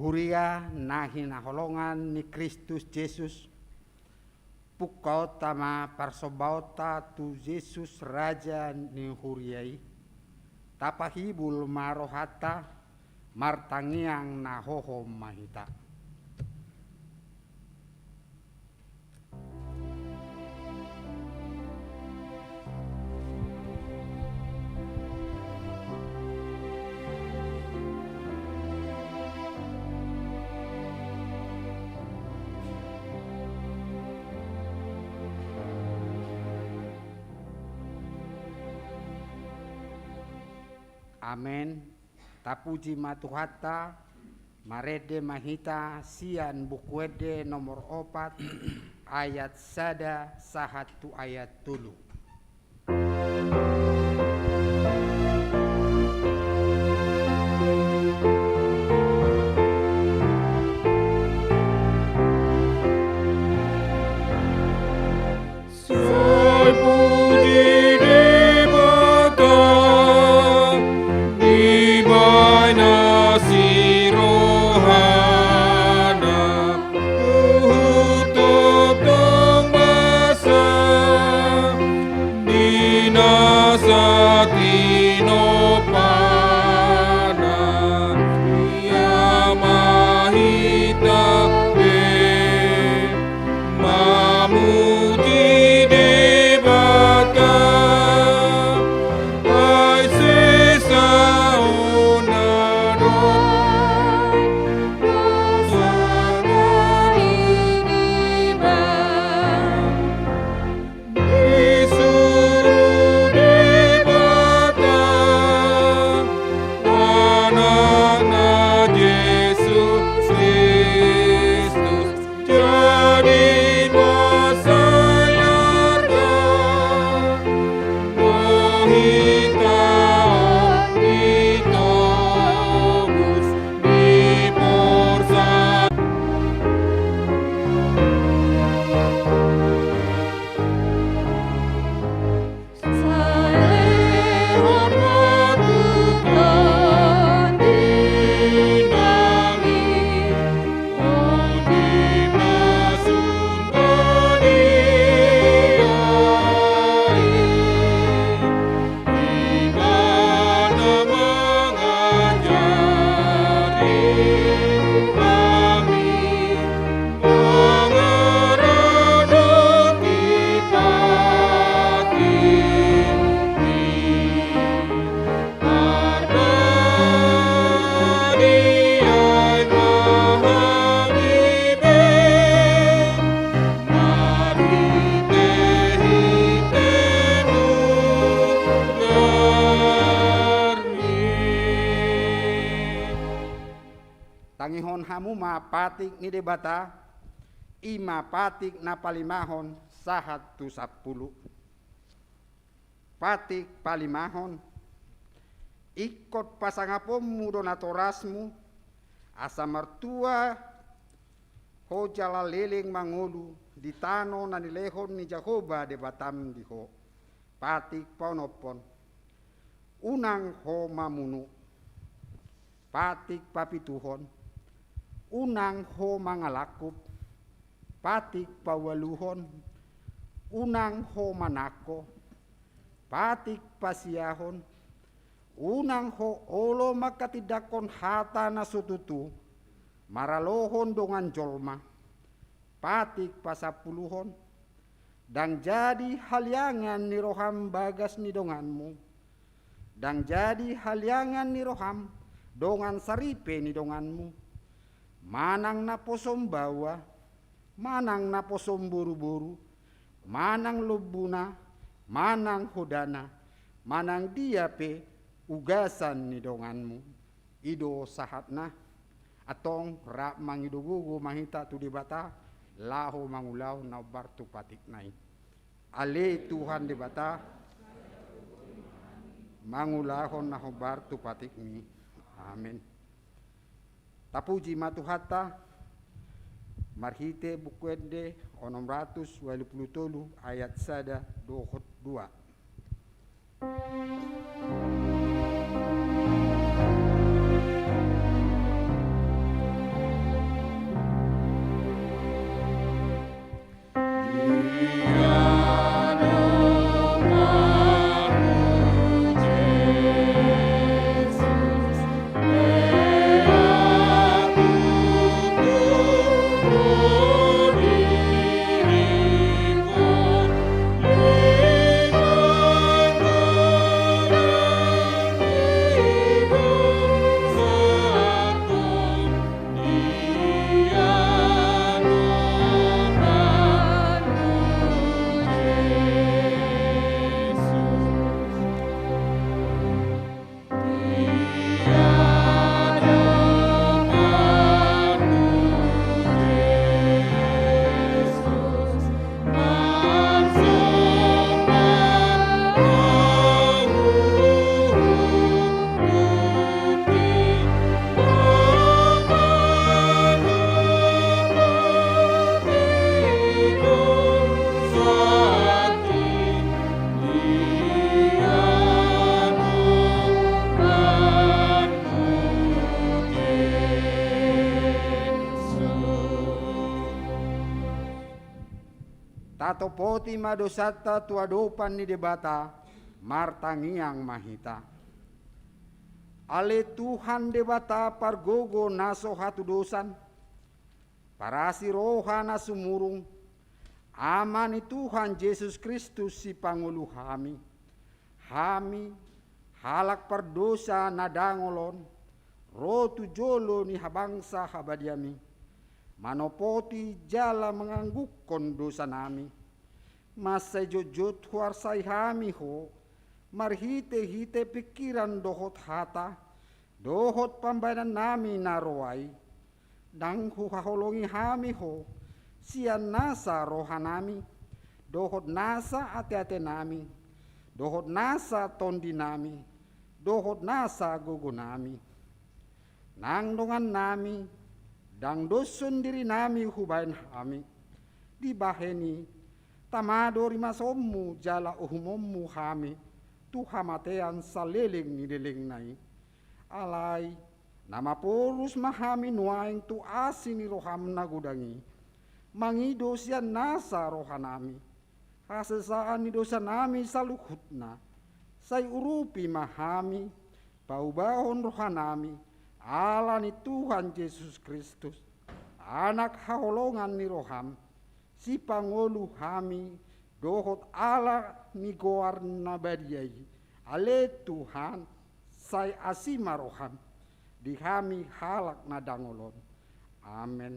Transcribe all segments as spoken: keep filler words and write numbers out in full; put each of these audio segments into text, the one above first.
Huria na hinaholongan ni Kristus Jesus, pungkaonta ma parsombaonta tu Jesus, Raja ni huria i. Tapahibul ma rohanta, martangiang na hohom ma hita. Amen. Tapuji ma Tuhanta. Marende ma hita sian Buku Ende nomor opat, ayat sada sahat tu ayat tolu. Sai puji Debata, dibahen asi rohana, huhut tongtong masa, di nasa tinompana, ia ma hita be mamuji Debata, ai sesa ona do dosa ni Debata. Disuru Debata Anakna Jesus Kristus, jadi ma sai arga do hita on ditobus, diporsa. Tangihon hamu ma patik ni Debata, i ma patik na palimahon sahat tu sampulu. Patik palimahon. Ingkon pasangaponmu do natorasmu, asa martua ho jala leleng mangolu di tano na nilehon ni Jahowa Debatam di ho. Patik paonomhon. Unang ho mamunu. Patik papituhon. Unang ho mangalangkup. Patik paualuhon. Unang ho manangko. Patik pasiahon. Unang ho olo manghatindanghon hata na so tutu maralohon dongan jolma. Patik pasampuluhon. Ndang jadi haliangan ni roham bagas ni donganmu. Ndang jadi haliangan ni roham dongan saripe ni donganmu. Manang naposom baoa, manang naposom boruboru, manang lombuna, manang hodana, manang dia pe ugasan ni donganmu. I do sahatna. Antong rap mangido gogo ma hita tu Debata, laho mangulahon na hombar tu patikna i. Ale Tuhan Debata, mangulahon na hombar tu patikmi. Amen. Tapuji ma Tuhanta, marhite Buku Ende onom ratus ualu pulu tolu ayat sada dohot dua. Tatopoti ma dosanta tu adopan ni Debata, martangiang ma hita. Ale Tuhan Debata pargogo na so hatudosan, parasi roha na sumurung, Ama ni Tuhan Jesus Kristus sipangolu hami. Hami, halak pardosa na dangol on, ro tu jolo ni habangsa habadiami, manopoti jala manganggungkon dosanami. Mansai jotjot huarsai hami Ho, marhitehite pingkiran dohot hata, dohot pambahenannami na roa i. Ndang huhaholongi hami Ho, sian nasa rohanami, dohot nasa ateatenami, dohot nasa tondinami, dohot nasa gogonami. Nang dongannami, ndang doshon dirinami hubahen hami. Dibahen i, tama do rimasonmu jala uhumonmu hami tu hamatean saleleng ni lelengna i. Alai, na maporus ma hami nuaeng tu asi ni roham na godang i, mangido sian nasa rohanami hasesaan ni dosanami saluhutna. Sai urupi ma hami, paubahon rohanami, ala ni Tuhan Jesus Kristus, Anak haholongan ni roham, sipangolu hami, dohot ala ni goar na badia i. Ale Tuhan, sai asi ma roham di hami halak na dangol on. Amen.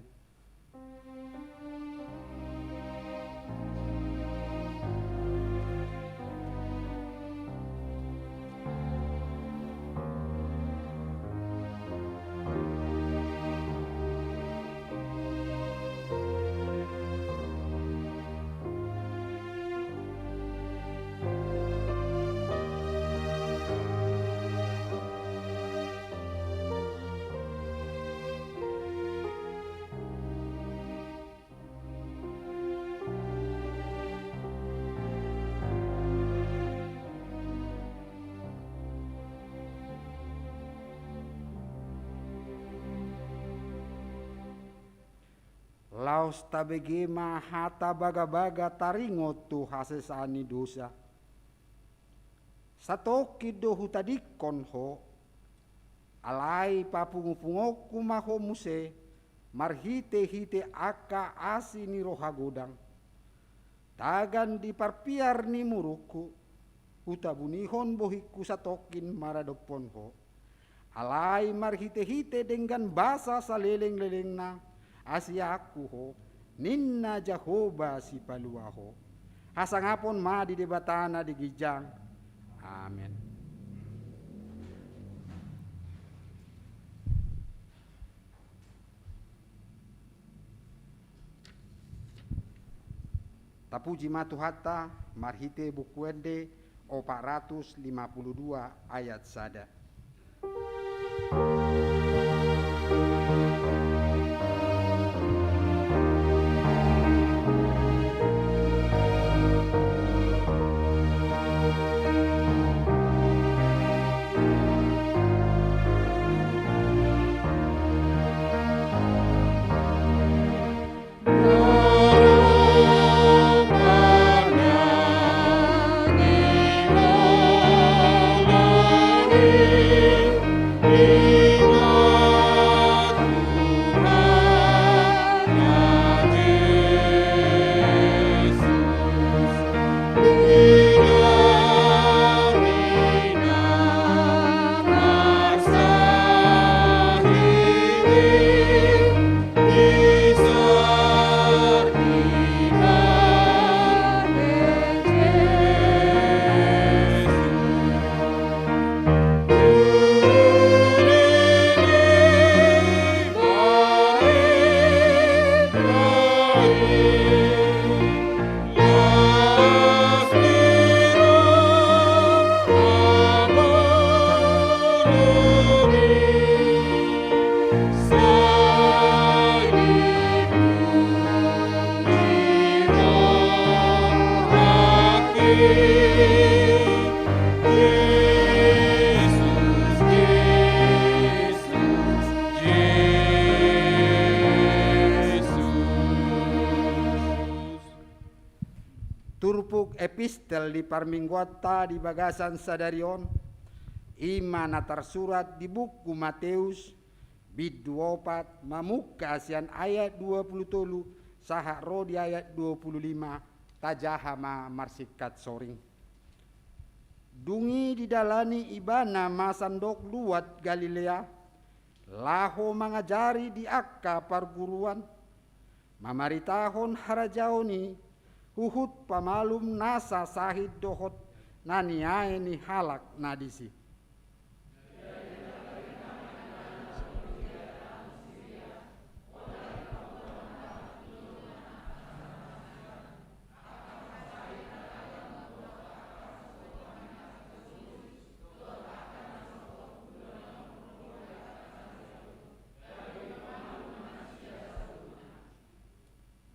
Laos tabege ma hata bagabaga taringot tu hasesaan ni dosa. Satongkin do hutadingkon ho, alai papungupungonku ma ho muse marhitehite angka asi ni roha godang. Tagan di parpiar ni murukku, hutabunihon bohingku satongkin maradophon ho. Alai marhitehite denggan basa salelenglelengna, asi angku ho, ninna Jahowa Sipalua ho. Hasangapon ma di Debata na di ginjang. Amen. Tapuji ma Tuhanta marhite Buku Ende opat ratus lima puluh dua ayat sada. Turpuk epistel di parmingguonta di bagasan sadari on, i ma na tarsurat di buku Mateus, bindu opat, mamungka sian ayat dua pulu tolu sahat ro di ayat dua pulu lima, tajaha ma marsingkat soring. Dung i didalani ibana ma sandok luat Galilea, laho mangajari di angka parguruan, mamaritahon harajaon i, huhut pamalum nasa sahit dohot na niae ni halak na disi.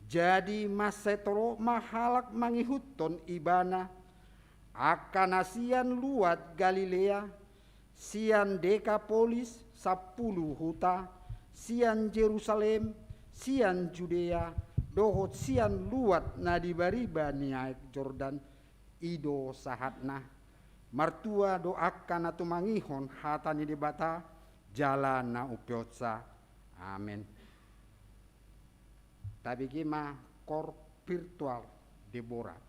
Jadi mansai torop ma halak mangihuthon ibana, angka na sian luat Galilea, sian Dekapolis, sampulu huta, sian Jerusalem, sian Judea, dohot sian luat na di bariba ni aek Jordan, i do sahatna. Martua do angka na tumangihon hata ni Debata, jala na umpeonsa. Amen. Tabege ma kor virtual Debora.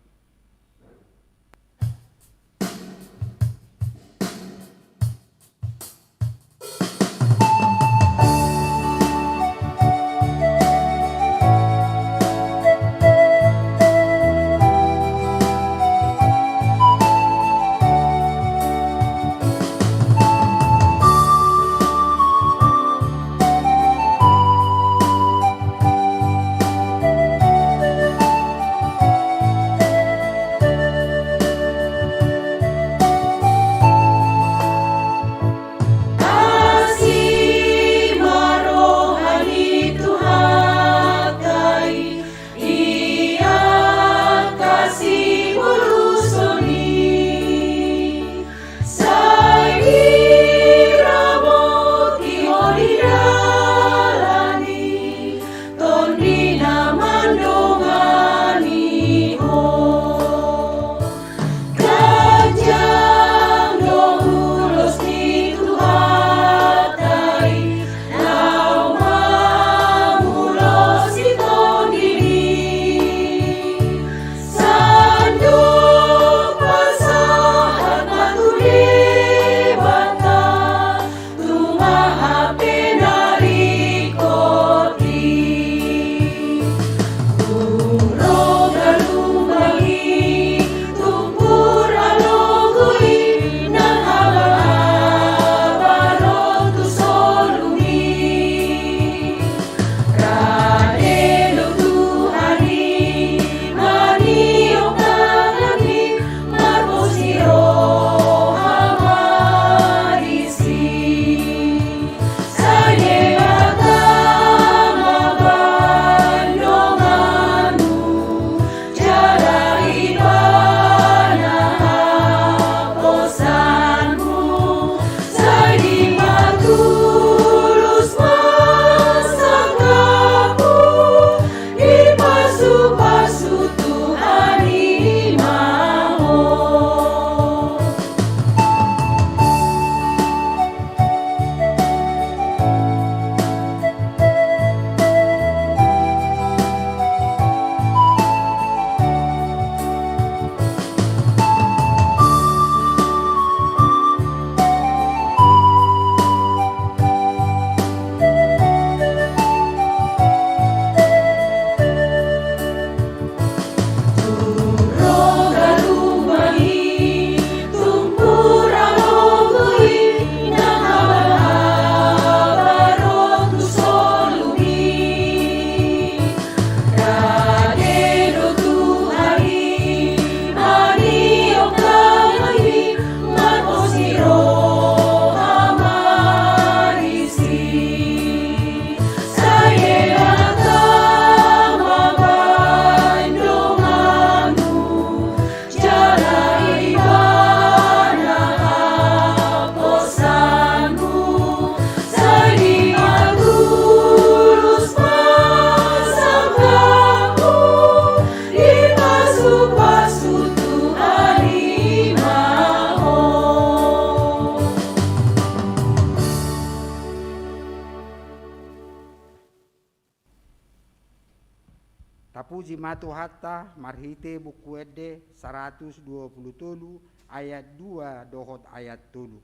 Tapuji ma Tuhanta marhite Buku Ende saratus dua pulu tolu ayat dua dohot ayat tolu.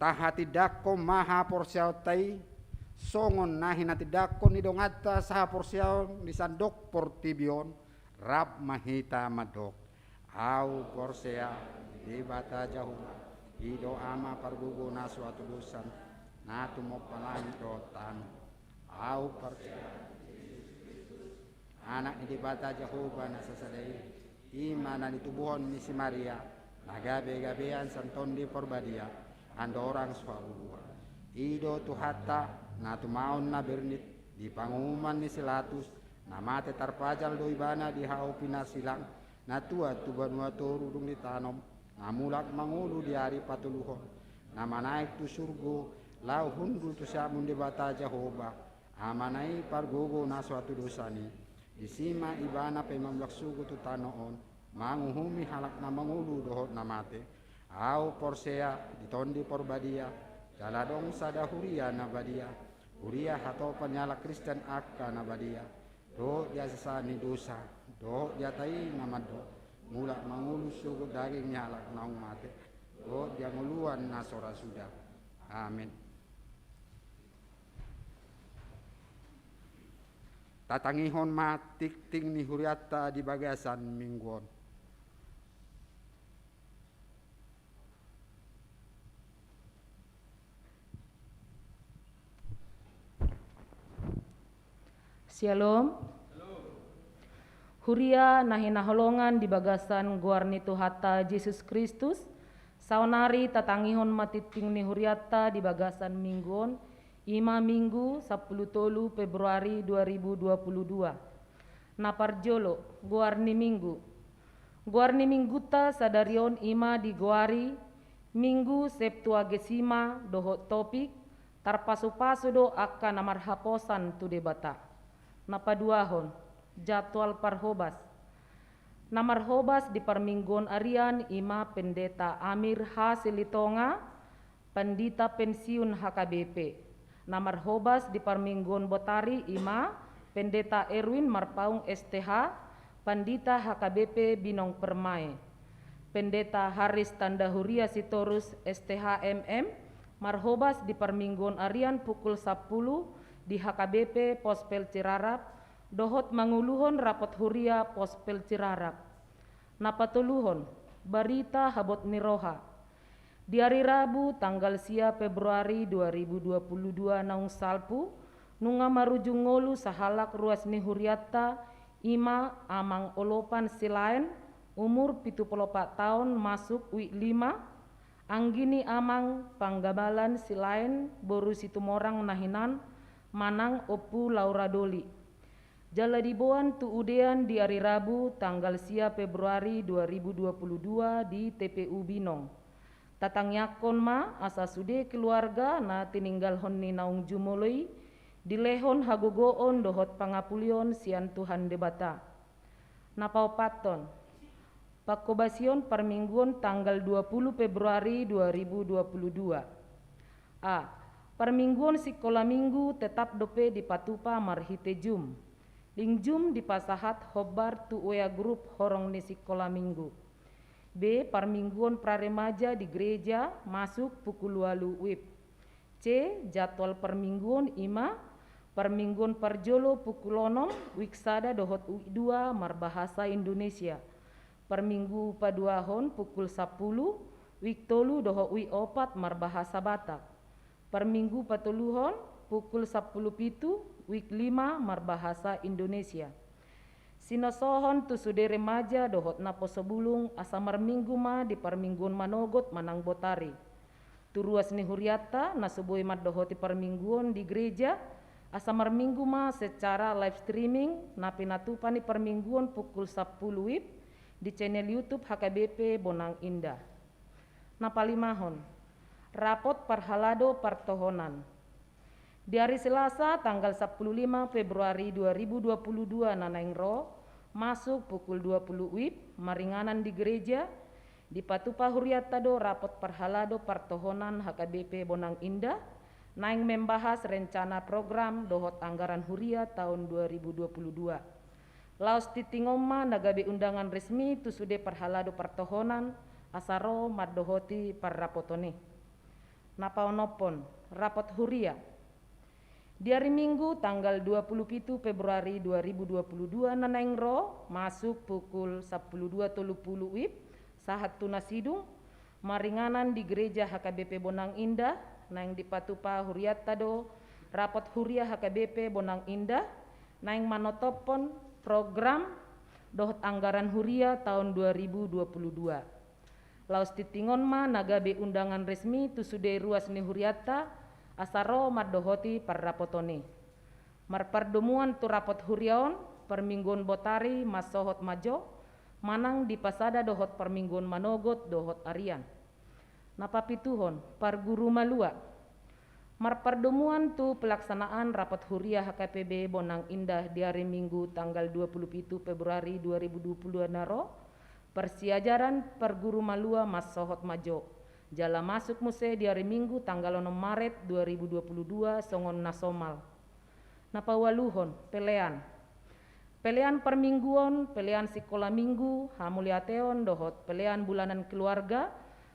Tahatindangkon ma haporseaonta i, songon na hinatindangkon ni donganta sahaporseaon di sandok portibi on, rap ma hita mandok. Ahu porsea di Debata Jahowa, i do Ama pargogo na so hatudosan, na tumompa langit dohot tano. Ahu porsea Anak ni Debata Jahowa na sasada i, i ma na nitubuhon ni si Maria, na gabegabean sian Tondi Porbadia, andorang so habubuhan. I do Tuhanta, na tumaon na bernit, di panguhuman ni si Latus, na mate tarpajal do ibana di hau pinasilang, na tuat tu banua toru dung ditanom, na mulak mangolu di ari patoluhon, na manaek tu surgo, laho hundul tu siamun Debata Jahowa, Amana i pargogo na so hatudosan i. Disi ma ibana pe mamulak sogot tu tano on, manguhumi halak na mangolu dohot na mate. Ahu porsea di Tondi Porbadia, jala adong sada huria na badia, huria hatopan ni halak Kristen angka na badia, dohot di hasesaan ni dosa, dohot di hata i na mandok, mulak mangolu sogot daging ni halak naung mate, dohot di hangoluan na so ra suda. Amen. Tatangihon ma tingting ni hurianta di bagasan minggu on. Syalom. Huria na hinaholongan di bagasan goar ni Tuhanta Jesus Kristus, saonari tatangihon ma tingting ni hurianta di bagasan minggu on, i ma Minggu sampulu tolu Februari dua ribu dua puluh dua. Na parjolo, goar ni Minggu. Goar ni Minggunta sadari on i ma digoari Minggu Septuagesima dohot topik, tarpasupasu do angka na marhaposan tu Debata. Na paduahon, jadwal parhobas. Na marhobas di parmingguon arian i ma Pendeta Amir H. Silitonga, Pandita pensiun H K B P. Na marhobas di parmingguon botari i ma Pendeta Erwin Marpaung S T H, Pandita H K B P Binong Permae. Pendeta Haris Tandahuria Sitorus S T H M M, marhobas di parmingguon arian pukul sampulu di H K B P Pospel Cirarap, dohot manguluhon rapot huria Pospel Cirarap. Na patoluhon, barita habot ni roha. Di ari Rabu tanggal sia Februari dua ribu dua puluh dua naung salpu, nunga marujung ngolu sahalak ruas ni hurianta, i ma Amang Olopan Silaen, umur pitu pulu opat taon, masuk wik lima, Anggi ni amang Panggabalan Silaen boru Situmorang na hinan manang Ompu Laura Doli. Jala diboan tu udean di ari Rabu tanggal sia Februari dua ribu dua puluh dua di T P U Binong. Tatangiangkon ma asa sude keluarga na tininggalhon ni naung jumolo i dilehon hagogoon dohot pangapulion sian Tuhan Debata. Na paopathon, pangkobasion parmingguon tanggal dua puluh Februari dua ribu dua puluh dua. A. Parmingguon sikola minggu tetap dope dipatupa marhite Zoom. Link Zoom dipasahat hombar tu W A grup horong ni sikola minggu. B. Parmingguon praremaja di gereja masuk pukul ualu wib. C. Jadwal parmingguon i ma: parmingguon parjolo pukul onom, wik sada dohot wik dua marbahasa Indonesia. Parminggu paduahon pukul sampulu, wik tolu dohot wik opat marbahasa Batak. Parminggu patoluhon pukul sampulu pitu, wik lima marbahasa Indonesia. Sinosohon tu sude remaja dohot naposo bulung asa marminggu ma di parmingguon manogot manang botari. Tu ruas ni hurianta na so boi mandohoti parmingguon di gereja, asa marminggu ma secara live streaming na pinatupa ni parmingguon pukul sampulu wib di channel YouTube H K B P Bonang Indah. Na palimahon, rapot parhalado partohonan. Di ari Selasa tanggal sampulu lima Februari dua ribu dua puluh dua na naeng ro, masuk pukul dua puluh wib, maringanan di gereja, dipatupa hurianta do rapot parhalado partohonan H K B P Bonang Indah, naeng membahas rencana program dohot anggaran huria taon dua ribu dua puluh dua. Laos tintingon ma na gabe undangan resmi tu sude parhalado partohonan asa ro mandohoti parrapoton i. Na paonomhon, rapot huria. Di ari Minggu tanggal dua puluh pitu Februari dua ribu dua puluh dua na naeng ro, masuk pukul sampulu dua tolu pulu wib, sahat tu na sidung, maringanan di gereja H K B P Bonang Indah, naeng dipatupa hurianta do rapot huria H K B P Bonang Indah, naeng manotophon program dohot anggaran huria taon dua ribu dua puluh dua. Laos tintingon ma na gabe undangan resmi tu sude ruas ni hurianta asa ro mandohoti parrapoton i. Marpardomuan tu rapot huria on, parmingguon botari mansohot majo, manang dipasada dohot parmingguon manogot dohot arian. Na papituhon, parguru malua. Marpardomuan tu pelaksanaan rapot huria H K P B Bonang Indah di ari Minggu tanggal dua puluh pitu Februari dua ribu dua puluh dua na ro, parsiajaran parguru malua mansohot majo, jala masuk muse di ari Minggu tanggal onom Maret dua ribu dua puluh dua songon na somal. Na paualuhon, pelean. Pelean parmingguon, pelean sikola minggu, hamuliateon dohot pelean bulanan keluarga,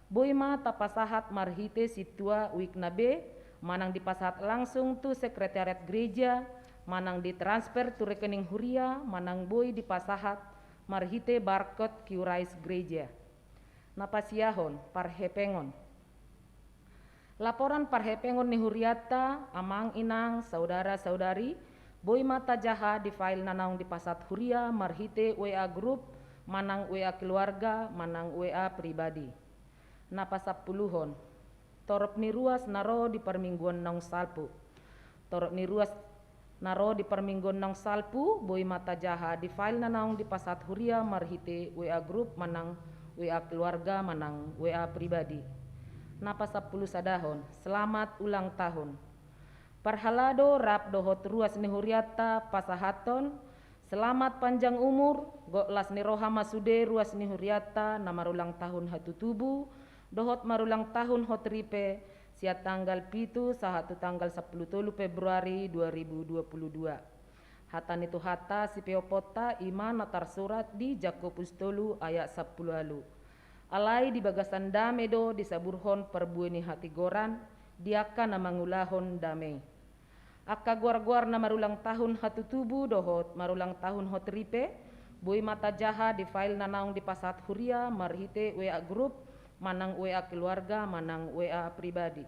boi ma tapasahat marhite sintua wik na be, manang dipasahat langsung tu sekretariat gereja, manang ditransfer tu rekening huria, manang boi dipasahat marhite barcode Qris gereja. Na pasiahon, parhepengon. Laporan parhepengon ni hurianta, amang inang, saudara saudari, boi ma tajaha di file na naung dipasahat huria marhite W A grup, manang W A keluarga, manang W A pribadi. Na pasampuluhon, torop ni ruas na ro di parmingguon naung salpu. Torop ni ruas na ro di parmingguon naung salpu, boi ma tajaha di file na naung dipasahat huria marhite W A grup manang W A keluarga manang W A pribadi. Na pasampulusadahon, selamat ulang tahun. Parhalado rap dohot ruas ni hurianta pasahathon, selamat panjang umur, gok las ni roha ma sude ruas ni hurianta na marulang tahun hatutubu, dohot marulang tahun hot ripe, sian tanggal pitu sahat tu tanggal sampulu tolu Februari dua ribu dua puluh dua. Hata ni Tuhanta sipeopota i ma na tarsurat di Jakobus tolu ayat sampulu ualu. Alai di bagasan dame do disaburhon parbue ni hatigoran di angka na mangulahon dame. Angka goar-goar na marulang tahun hatutubu dohot marulang tahun hot ripe, boi ma tajaha di file na naung dipasahat huria marhite W A grup, manang W A keluarga, manang W A pribadi.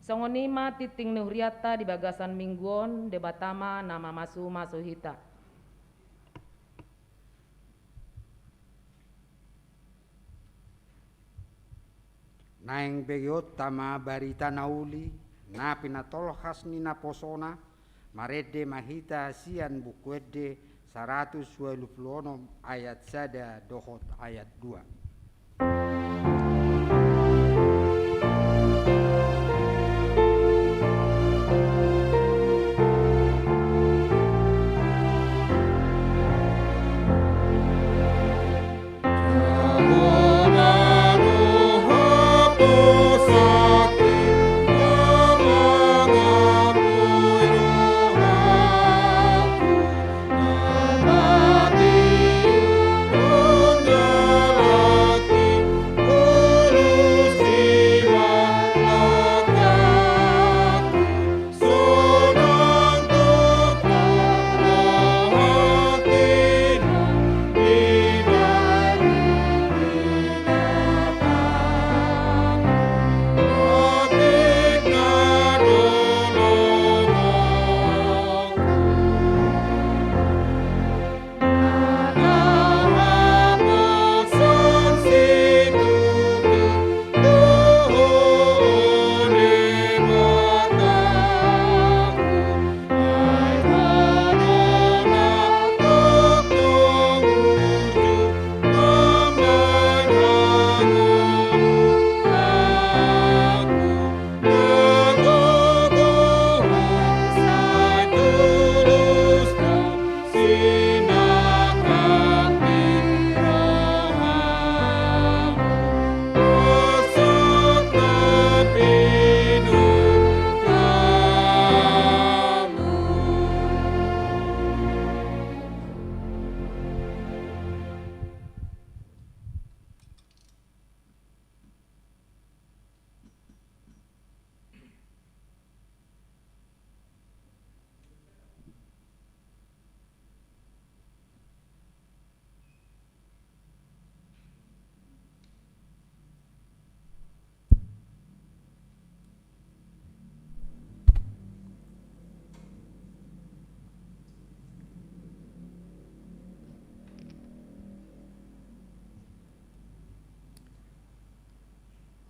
Songon i ma tinting ni hurianta di bagasan minggu on, Debata ma na mamasu-masu hita. Naeng begeonta ma barita na uli, na pinatolhas ni naposona, marende ma hita sian Buku Ende saratus ualu pulu onom ayat sada dohot ayat dua.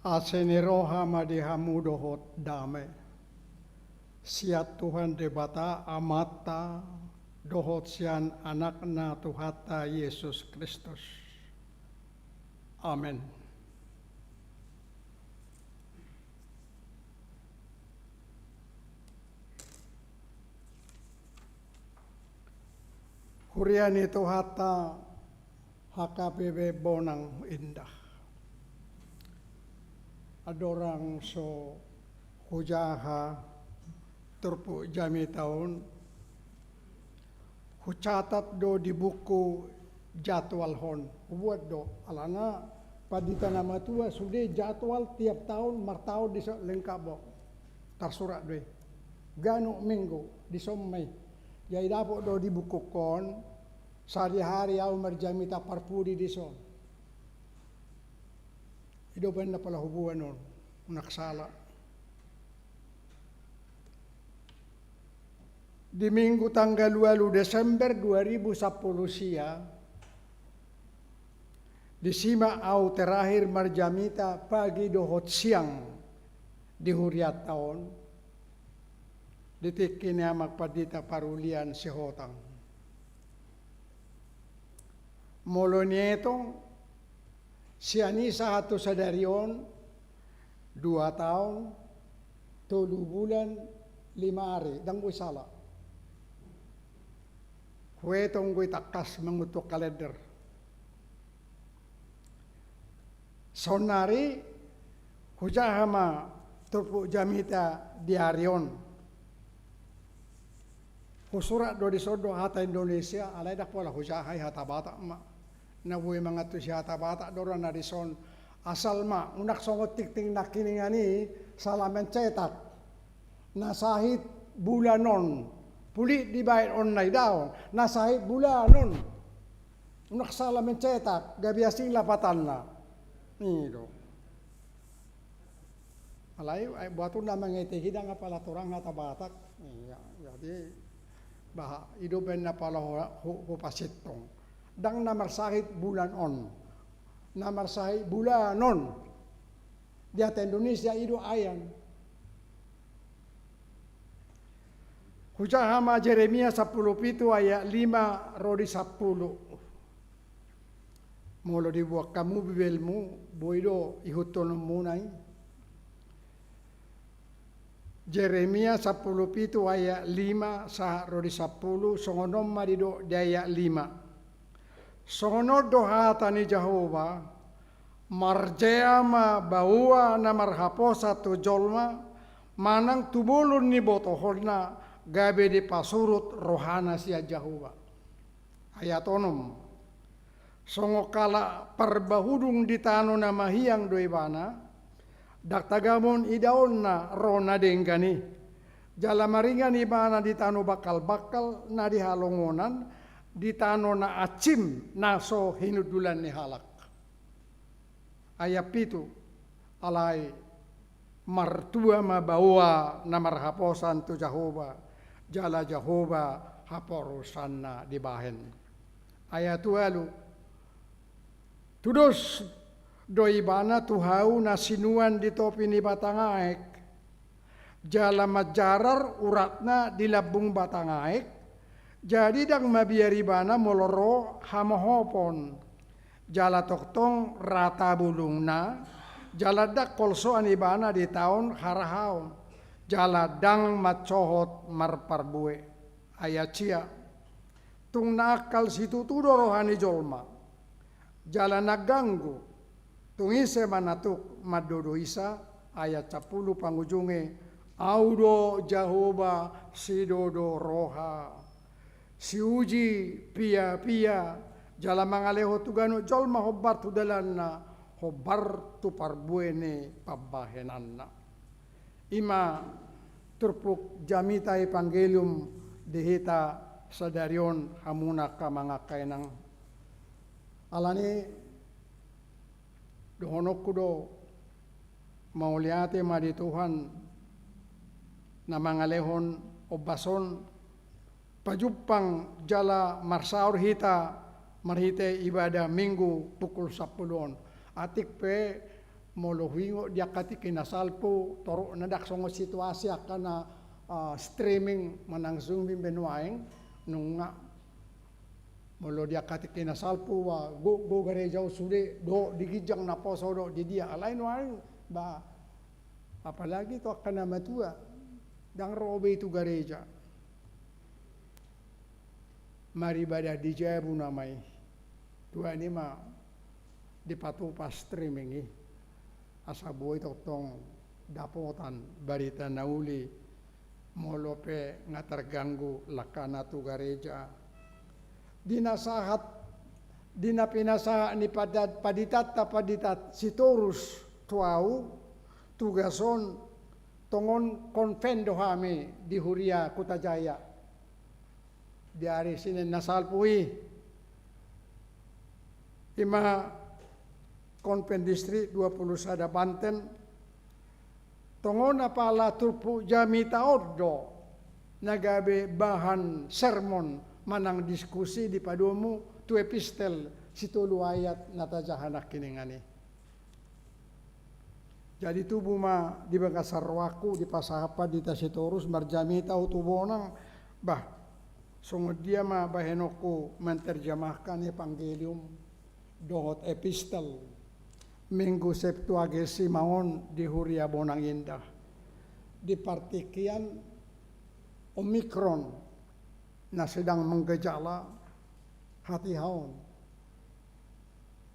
Asi ni roha ma di hamu dohot dame sian Tuhan Debata Amanta dohot sian Anakna Tuhanta Jesus Kristus. Amen. Huria ni Tuhanta H K B P Bonang Indah. Andorang so hujaha turpuk jamita on, hucatat do di buku jadwal on. Hubuat do, alana pandita na matua sude jadwal tiap taon martaon dison lengkap do. Tarsurat do i. Ganup minggu dison ma i. Jadi dapot do di buku on, sadihari ahu marjamita parpudi dison. I do umbahen na pola huboan on, unang sala. Di minggu tanggal ualu Desember dua ribu sampulu sia, disi ma ahu terakhir marjamita pagi dohot siang di hurianta on, di tingki ni amang pandita parulian Sihotang. Molo nietong, sian i sahat tu sadari on, dua taon, tolu bulan, lima ari, ndang boi sala. Huetong do i tangkas manguntuk kalender. Saonnari hujaha ma turpuk jamita di ari on. Husurat do dison do hata Indonesia, alai ndang pola hujaha i hata Batak ma. Na boi mangantusi hata Batak do ra na dison. Asal ma, unang songon tingting nangkiningan i, salah mencetak. Na sahit bulan on, pulit dibaen on na idaon, na sahit bulan on. Unang salah mencetak, gabe asing lapatanna. I do. Alai, ai, buat unang mangeteki ndang apala torang hata Batak. Iya, jadi, bah, i do umbahen na pola ho, ho, hupasintong. Ndang na marsahit bulan on. Na marsahit bulan on. Di hata Indonesia i do ayan. Hujaha ma Jeremia sampulu pitu ayat lima ro di sampulu. Molo dibuat hamu Bibelmu, boi do ihuthononmuna i. Jeremia sampulu pitu ayat lima sahat ro di sampulu, songon on ma didok di ayat lima. Songon on do hata ni Jahowa, marjea ma baoa na marhaposan tu jolma, manang tu bolon ni botohonna, gabe dipasurut rohana sian Jahowa. Ayat onom. Songon halak parbahudung di tano na mahiang do ibana, ndang tagamon idaonna ro na denggan i. Jala maringan ibana di tano bangkalbangkal na di halongonan, di tano na ansim na so hinundulan ni halak. Ayat pitu. Alai martua ma baoa na marhaposan tu Jahowa, jala Jahowa haporusanna dibahen. Ayat ualu. Tudos do ibana tu hau na sinuan di topi ni batang aek, jala manjarar uratna di lambung batang aek, jadi ndang mabiar ibana molo ro hamohopon. Jala tongtong rata bulungna, jala ndang holsoan ibana di taon harahaon, jala ndang mansohot marparbue. Ayat sia. Tung na angkal situtu do roha ni jolma, jala na ganggu. Tung ise ma na tuk mandodo isa? Ayat sampulu pangujungi. Au do Jahowa sidodo roha, siuji piapia, jala mangalehon tu ganup jolma hombar tu dalanna, hombar tu parbue ni pambahenanna. I ma turpuk jamita evangelium di hita sadari on, hamuna angka amang angka inang. Alani dohononku do, mauliate ma di Tuhan na mangalehon ombas on, pajumpang jala marsaor hita marhite ibadah Minggu pukul sampulu on. Atik pe molo huingot di angka tingki na salpu, torop na ndang songon situasi angka na, ah, streaming manang zooming be nuaeng, nunga molo di angka tingki na salpu, wah, go, go gareja on sude, dohot di ginjang naposo, dohot di dia, alai nuaeng, ba, apalagi tu angka na matua, ndang ro be i tu gareja. Maribadah di jabu nama i. Tuani ma dipatupa streaming i. Asa boi tongtong dapotan barita na uli molo pe nga terganggu langkana tu gareja. Di nasahat, di na pinasahat ni pada-, panditanta, pandita Sitorus tu au, tugas on tongon konven do hami di Huria Kuta Jaya. Di ari Senen na salpu i, i ma konven distrik dua pulu sada Banten, tongon apala turpuk jamita on do na gabe bahan sermon manang diskusi dipadomu tu epistel sitolu ayat na tajaha nangkiningan i. Jadi tubu ma di bagasan rohangku, dipasahat pandita Sitorus, marjamita au tu bonang, bah, songon dia ma bahenonku menterjemahkan evangelium dohot epistel Minggu Septuagesima on di Huria Bonang Indah. Di partingkian Omikron na sedang menggejala hatiha on.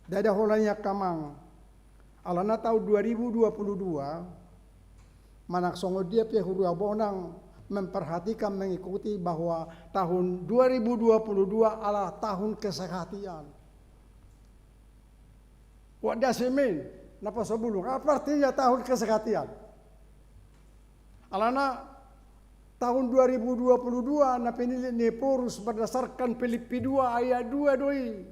Ndada holan i angka amang, alana tahun dua ribu dua puluh dua, manang songon dia pe Huria Bonang memperhatikan, mengikuti bahwa tahun dua ribu dua puluh dua adalah tahun kesehatian. Wak dasi min, naposo bulung, apa artinya tahun kesehatian? Alana tahun dua ribu dua puluh dua na pinillit ni Ephorus berdasarkan Filipi dua ayat dua do i.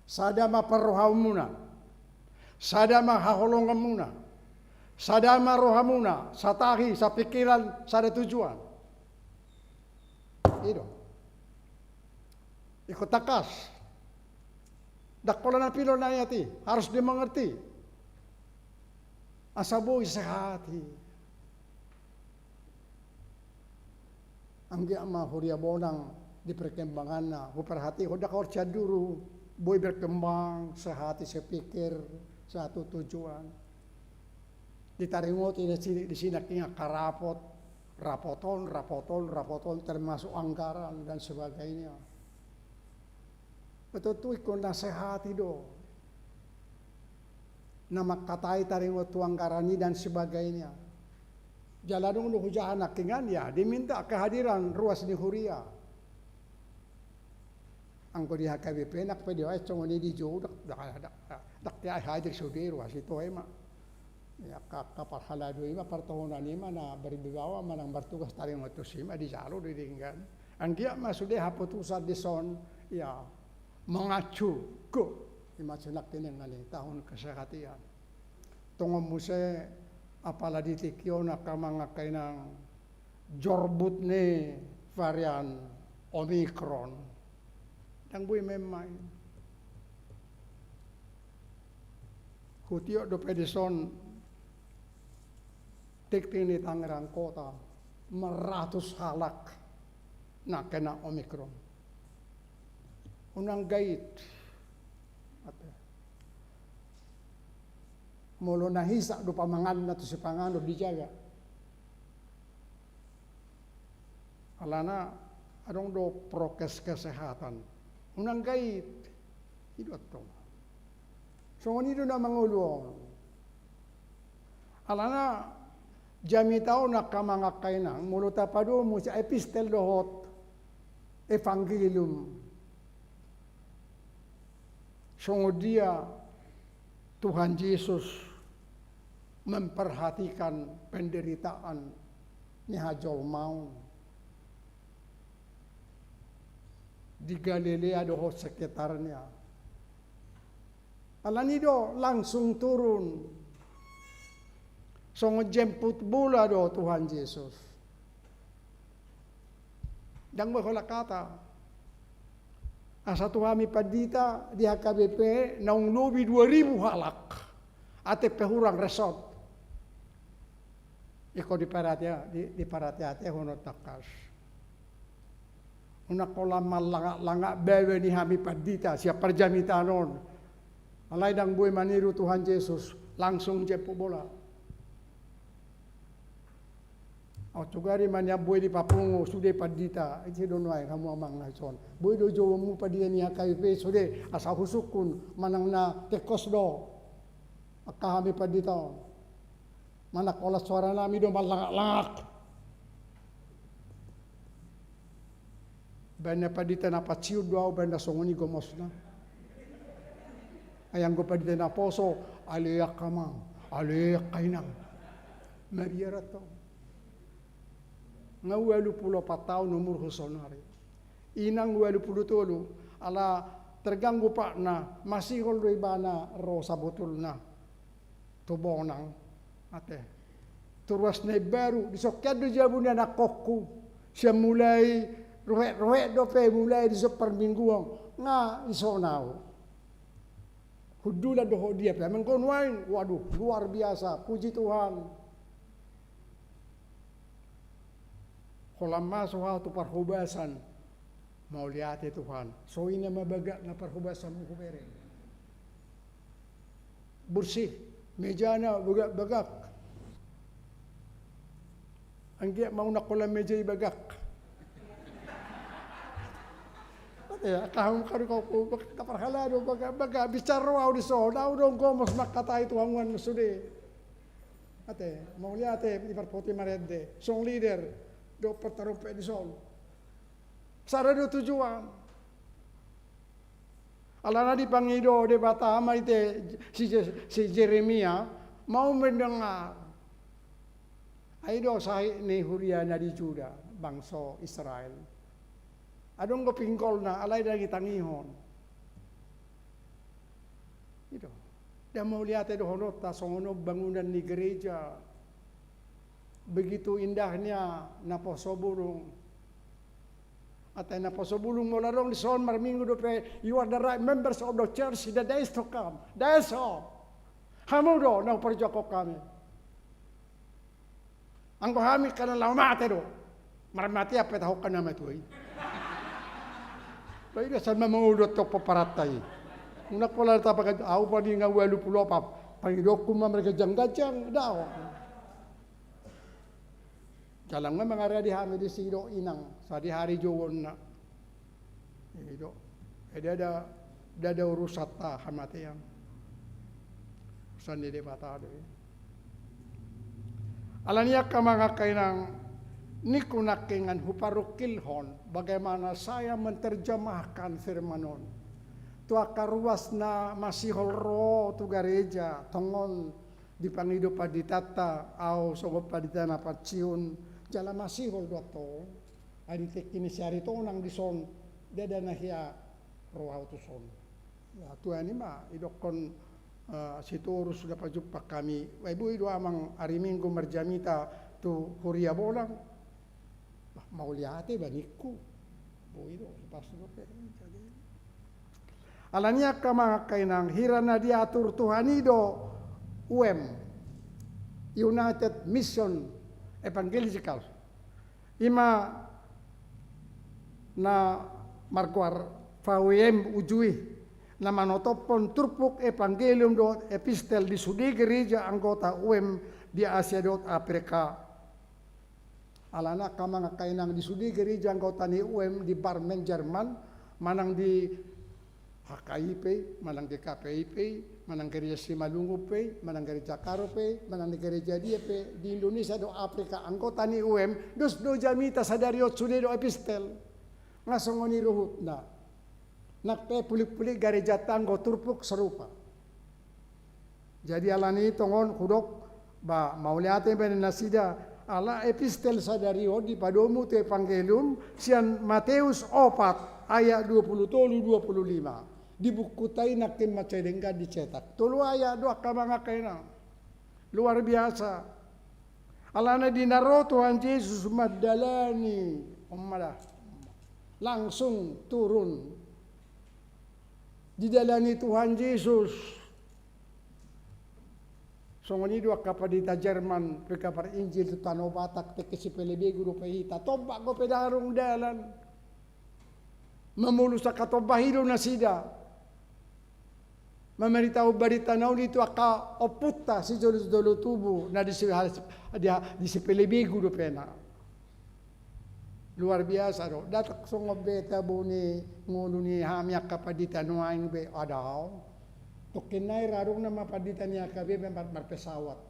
Sada ma parrohaonmuna, sada ma haholonganmuna, sada ma rohamuna, satahi, sapingkiran, sada tujuan. I do. Ingkon tangkas. Ndang holan na pilon na i, harus dimengerti. Asa boi sehat i. Anggiat ma huria Bonang di perkembanganna, huperhatihon, ndang horja duru, boi berkembang, sehat i sepikir, satu tujuan. Ditaringoti di sini, di sini nangkin angka rapot, rapot on, rapot on, rapot on, termasuk anggaran dan sebagainya. Betul tu ingkon na sehat i do. Na mangkatai taringot tu anggaran i dan sebagainya. Jala dung do hujaha nangkiningan, ya, diminta kehadiran ruas ni huria. Anggo di H K B P nang pe di, ai, songon i di jou, dak, dak, dak, dak, dak, dak, hadir sude ruas i tu, ima. Ya, angka, angka parhalado i ma, partohonan i ma na berwibawa manang martugas taringot tusi ma dijalo do i denggan. Anggiat ma sude haputusan dison, ya, mengacu, go. Ima songon nangkiningan i, tahun kesehatan. Tongon muse, apala di tingki on angka amang angka inang, jorbut ni varian Omicron. Ndang boi main-main. Hutiop dope dison, tingting ni Tangerang Kota, maratus halak na kena Omicron. Unang gait. Ate. Molo na hisak do pamanganna tu sipanganon dijaga. Alana adong do prokes kesehatan. Unang gait. I do antong. Songon i do na mangolu on. Alana jamita on angka amang angka inang, molo tapadomu sian epistel dohot evangelium. Songon dia Tuhan Jesus memperhatikan penderitaan ni hajolmaon di Galilea dohot sekitarnya. Alani do langsung turun. Songon jemput bola do Tuhan Jesus. Ndang boi holan hata. Asa tu hami pandita di H K B P naung lobi dua ribu halak. Ate pe hurang resort. Ingkon diparate, di, diparate-atehon on tangkas. Unang holan mallangak-langak baba ni hami pandita sian parjamitaan on. Alai ndang boi maniru Tuhan Jesus, langsung jemput bola. Au sugari ma nian boi dipapungu sude pandita, ise do nuaeng hamu amang na dison. Boi do jouonmu pandita ni H K B P sude, asa husungkun manang na tengkos do. Angka hami pandita on. Manang holan soaranami do mallangak-langak. Baen na pandita na paciun do au, baen na songon i gomosna. Ai anggo pandita naposo, ale angka amang, ale angka inang. Mabiar antong. Nga ualu pulu opat taon umurhu saonari. Inang ualu pulu tolu, ala terganggu patna, masihol do ibana ro sabotulna tu Bonang, ate. Tu ruas na imbaru, dison hian do jabu ni anakkonhu. Sian mulai rohek-rohek dope, mulai dison parmingguon, nga dison au. Hundulan dohot dia pe, amang, nuaeng, waduh, luar biasa, puji Tuhan. Holan masuk au tu parhobasan. Mauliate Tuhan. Songon i ma bagak na parhobasan hubereng. Bersih, mejana bagak-bagak. Anggiat ma unang holan meja i bagak. Ate, angka hamu kaduka, bagak na parhalado, bagak-bagak, binsar ro au dison, au do gomos mangkatai tu hamu an sude. Ate, mauliate di parpoti marende, song leader, dohot partarompet dison. Sada do tujuan. Alana dipangido Debata ma ate si Je-, si Jeremia, mau mendengar. Ai do sahit ni huria na di Juda, bangso Israel. Adong do pinggolna, alai ndang ditangihon. I do. Ndang mauliate dohononta songon on bangunan ni gereja. Begitu indahnya naposo bulung. Ate, naposo bulung molo adong dison marminggu dope, you are the right members of the church in the days to come. Days on. Hamu do na huparjuangkon hami. Anggo hami kan laho mate do. Marmatean pe tahonon na matua i. Ba i do asal ma mangolu antong pomparan ta i. Unang pola tapagat, au paninga ualu pulu opat. Pangidoonku ma marganjang-ganjang, daong. Jala nga mangaradi hami disi do inang, sadihari jouonna. I do. Ndada, ndada urusan ta hamatean. Urusan ni Debata do i. Alani i angka amang angka inang, ningku nangkiningan huparungkilhon bagaimana saya menerjemahkan firman on tu angka ruas na masihol ro tu gareja, tongon dipangido panditanta, au songon pandita na pensiun, jala masihol do antong. Ai di tingki ni si ari tonang dison, ndada na hea ro au tuson. Ya, Tuhan i ma idokkon, eh, Sitorus na pajumpang hami. Ai boi do amang ari Minggu marjamita tu huria Bonang. Bah, mauliate ba ningku. Boi do, pas do pe. Alani i angka amang angka inang, hira na diatur Tuhan i do U M, United Mission Evangelical. I ma na margoar V U M uju i, na manotophon turpuk evangelium dohot epistel di sude gereja anggota U M di Asia dohot Afrika. Alana angka amang angka inang, di sude gereja anggota ni U M di Barmen, Jerman, manang di H K I pe, manang di K P I pe, manang gereja Simalungun pe, manang gereja Karo pe, manang di gereja dia pe, di Indonesia dohot Afrika, anggota ni U M, dos do jamita sadari on sude do epistel. Nga songon i ruhutna. Nang pe pulik-pulik garejanta anggo turpuk sarupa. Jadi alani i tongon hudok, ba, mauliate ma di nasida, ala epistel sadari on dipadomu tu evangelium sian Mateus opat ayat dua pulu tolu, dua pulu lima. Di bukuta i nangkin mansai denggan dicetak. Tolu ayat do angka amang angka inang. Luar biasa. Alana di na ro Tuhan Jesus mandalani, on ma da, langsung turun. Didalani Tuhan Jesus. Songon i do angka pandita Jerman, pekabar Injil tu Tano Batak, tingki sipelebegu dope hita. Tombak dope, ndang adong dalan. Mamolus angka tombak i do nasida. Mamaritaon barita na uli tu angka ompunta sijolo-jolo tubu na di si-, di, di sipelebegu dope na. Luar biasa do. Ndang songon be tabo ni ngolu ni hami angka pandita nuaeng be, adong. Tongkin nai ra adong nama pandita ni H K B be mar-, marpesawat.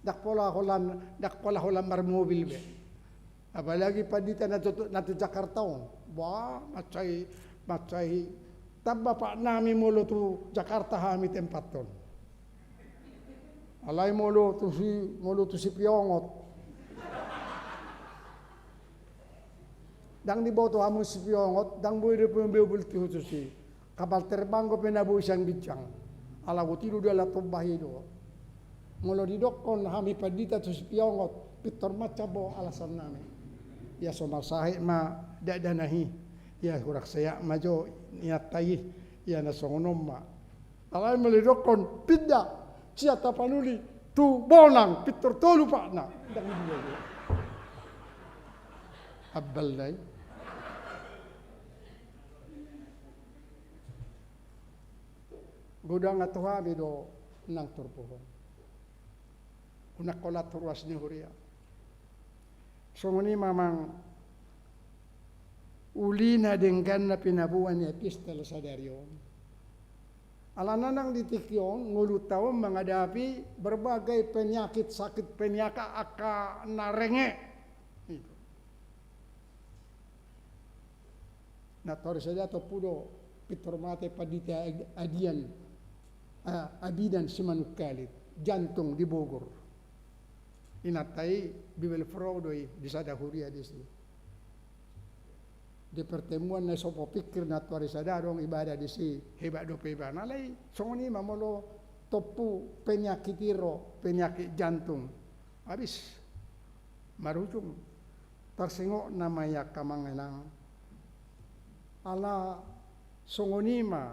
Ndang pola holan, ndang pola holan marmobil be. Apalagi pandita na tu, na tu Jakarta on. Bah, mansai, mansai. Tamba, Pak, nami molo tu Jakarta hami tempathon. Alai molo tu si, molo tu Sipiongot. Ndang diboto hamu Sipiongot, ndang boi dope mobil tu, tu si. Kapal terbang dope na boi sian ginjang. Ala boti do dalan tombak i do. Molo didokkon hami pandita tu Sipiongot, pintor macam bo alasan nami. Ia so marsahit ma dakdanak i. Ia hurang sehat ma jo inanta i. Ia na songon on ma. Alai molo didokkon pinda sian Tapanuli tu Bonang, pintor tolu patna. Ndang dua do. Abal nai. Godang tu hami do nang turpuk on. Unang holan tu ruas ni huria. Songon i ma amang uli na denggan na pinaboa ni epistel sadari on. Alana nang di tingki on, ngolunta on mangadapi berbagai penyakit, sakit, penyakit angka na renge. Itu. Na tor sada tompu do pintor mate pandita Adian, a, Abidan Simanungkalit, jantung di Bogor. Inanta i Bibelvrouw do i di sada huria disi. Di pertemuan na so popingkir na tor sada adong ibadah disi, hebat dope ibana. Alai songon i ma molo tompu penyakit i ro, penyakit jantung. Habis. Marujung. Tarsingot nama i angka amang inang. Ala songon i ma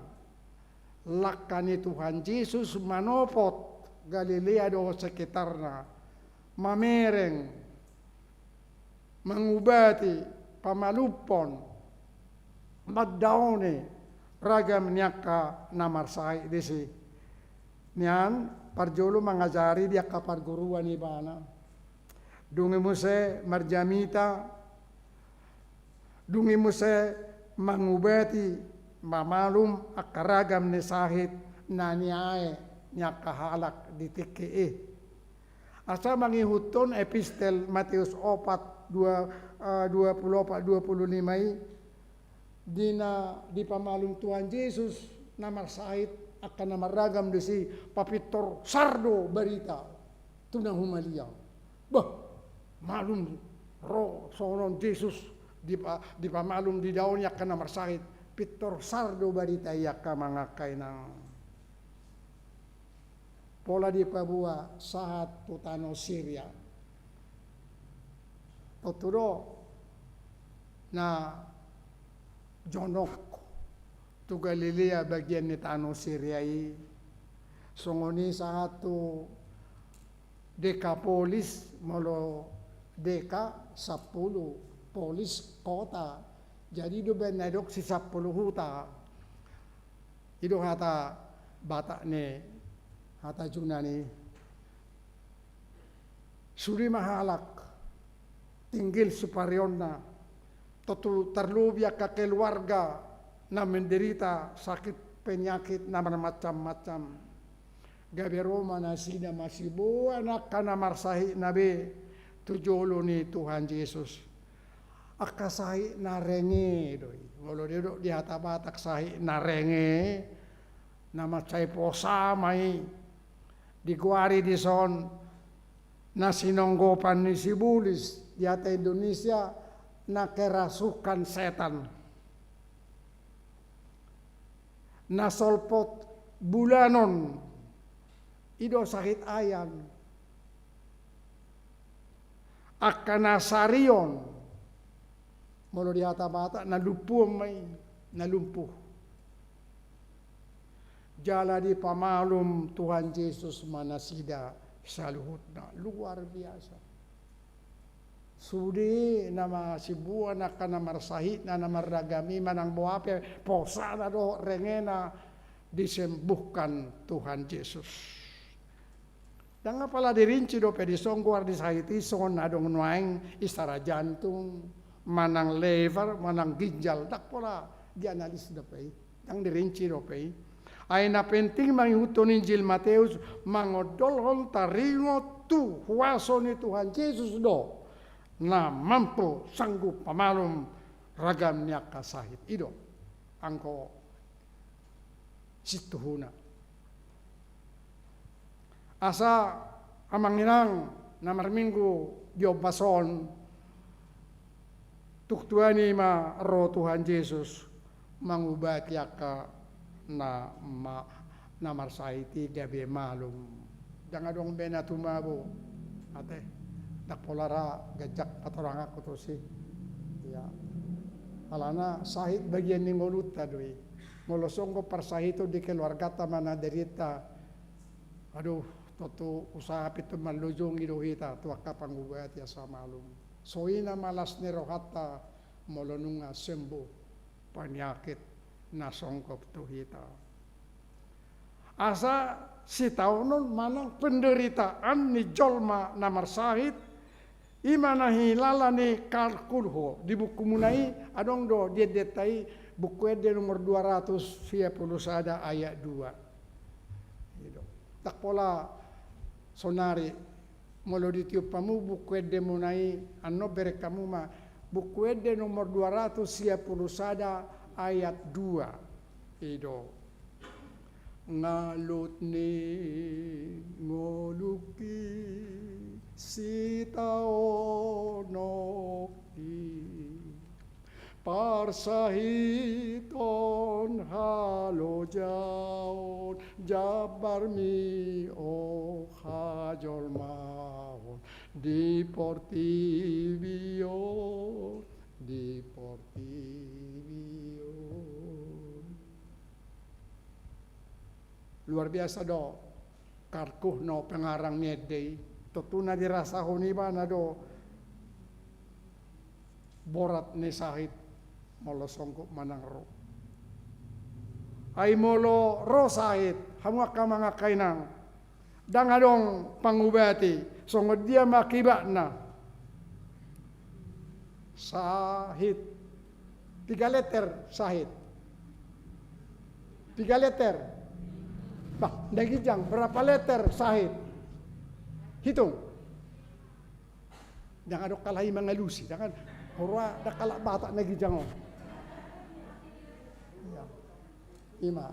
langka ni Tuhan Jesus manopot Galilea dohot sekitarna, mamereng mangubati, pamalumhon, mandaoni ragam ni angka na marsahit disi. Nian parjolo mangajari di angka parguruan ibana. Dung i muse marjamita, dung i muse mangubati, mamalum angka ragam ni sahit na niae ni angka halak di tingki i. Asa mangihuthon epistel Mateus opat, dua, eh, dua pulu opat, dua pulu lima i, di na dipamalum Tuhan Jesus na marsahit angka na marragam disi, papintor sar do barita tu na humaliang. Bah, malum ro songon on Jesus dipa-, dipamalum, didaoni angka na marsahit, pintor sar do barita i angka amang angka inang. Pola dipaboa sahat tu tano Siria. Tontu do na jonok tu Galilea bagian ni tano Siria i. Songon i sahat tu Dekapolis, molo Deka sampulu, polis kota. Jadi do baen na didok si sampulu huta. I do hata Batak ni hata Junani. Sude ma halak tinggil siparionna, tontu tarlobi angka keluarga na menderita sakit penyakit na marmacam-macam. Gabe ro ma nasida masiboan angka na marsahitna be tu jolo ni Tuhan Jesus. Angka sahit na renge do i. Molo didok di hata Batak sahit na renge, na mansai posa ma i, digoari dison na sinonggopan ni sibolis, di hata Indonesia na kerasukan setan. Na solpot bulanon, i do sahit ayan. Angka na sarion, molo di hata Batak, na lumpuhon ma i, na lumpuh. Jala dipamalum Tuhan Jesus ma nasida saluhutna. Luar biasa. Sude na masiboan angka na marsahitna, na marragam i manang boha pe, posana dohot rengena disembuhkan Tuhan Jesus. Ndang apala dirinci dope dison goar ni sahit i, songon na adong nuaeng isara jantung, manang lever, manang ginjal, ndang pola dianalis dope i, ndang dirinci dope i. Ai na penting mangihuthon Injil Mateus, mangondolhon taringot tu huaso ni Tuhan Jesus do na mampu sanggup pamalum ragam ni angka sahit. I do anggo situhuna. Asa amang inang na marminggu di ombas on, tung tuani ma ro Tuhan Jesus mangubati angka na ma-, na marsahit i gabe malum. Ndang adong be na tumabo. Ate, ndang pola ra ganjang patoranganku tusi. Ia. Alana sahit bagian ni ngolunta do i. Molo songon parsahiton di keluarganta ma na derita, aduh, tontu usaha pintor manlojongi do hita tu angka pangubati asa malum. Songon i ma las ni rohanta molo nunga sembuh panyakit na songkop tu hita. Asa sitaonon manang penderitaan ni jolma na marsahit, i ma na hinilala ni Karl Kuhlho di bukumuna i, adong do di endenta i, Buku Ende nomor dua ratus sia pulu sada ayat dua. I do. Ndang pola sonari molo ditiop hamu Buku Endemuna i, annon bereng hamu ma, Buku Ende nomor dua ratus sia pulu sada ayat dua. I do. Ngalut ni ngolungki sitaononki, parsahiton halojaon jambarmi o hajolmaon di portibi on, di portibi on. Luar biasa do Karl Kuhlho pengarang ni ende i, tontu na dirasahon ibana do Borat ni sahit molo songgot manang ro. Ai molo ro sahit, hamu angka amang angka inang, ndang adong pangubati, songon dia ma akibatna? Sahit. Piga liter sahit? Piga liter? Bah, nda ginjang, berapa liter sahit? Hitung. Ndang adong halak i mangalusi, jangan hurua, ndang halak Batak na ginjang on. Iya. Ima.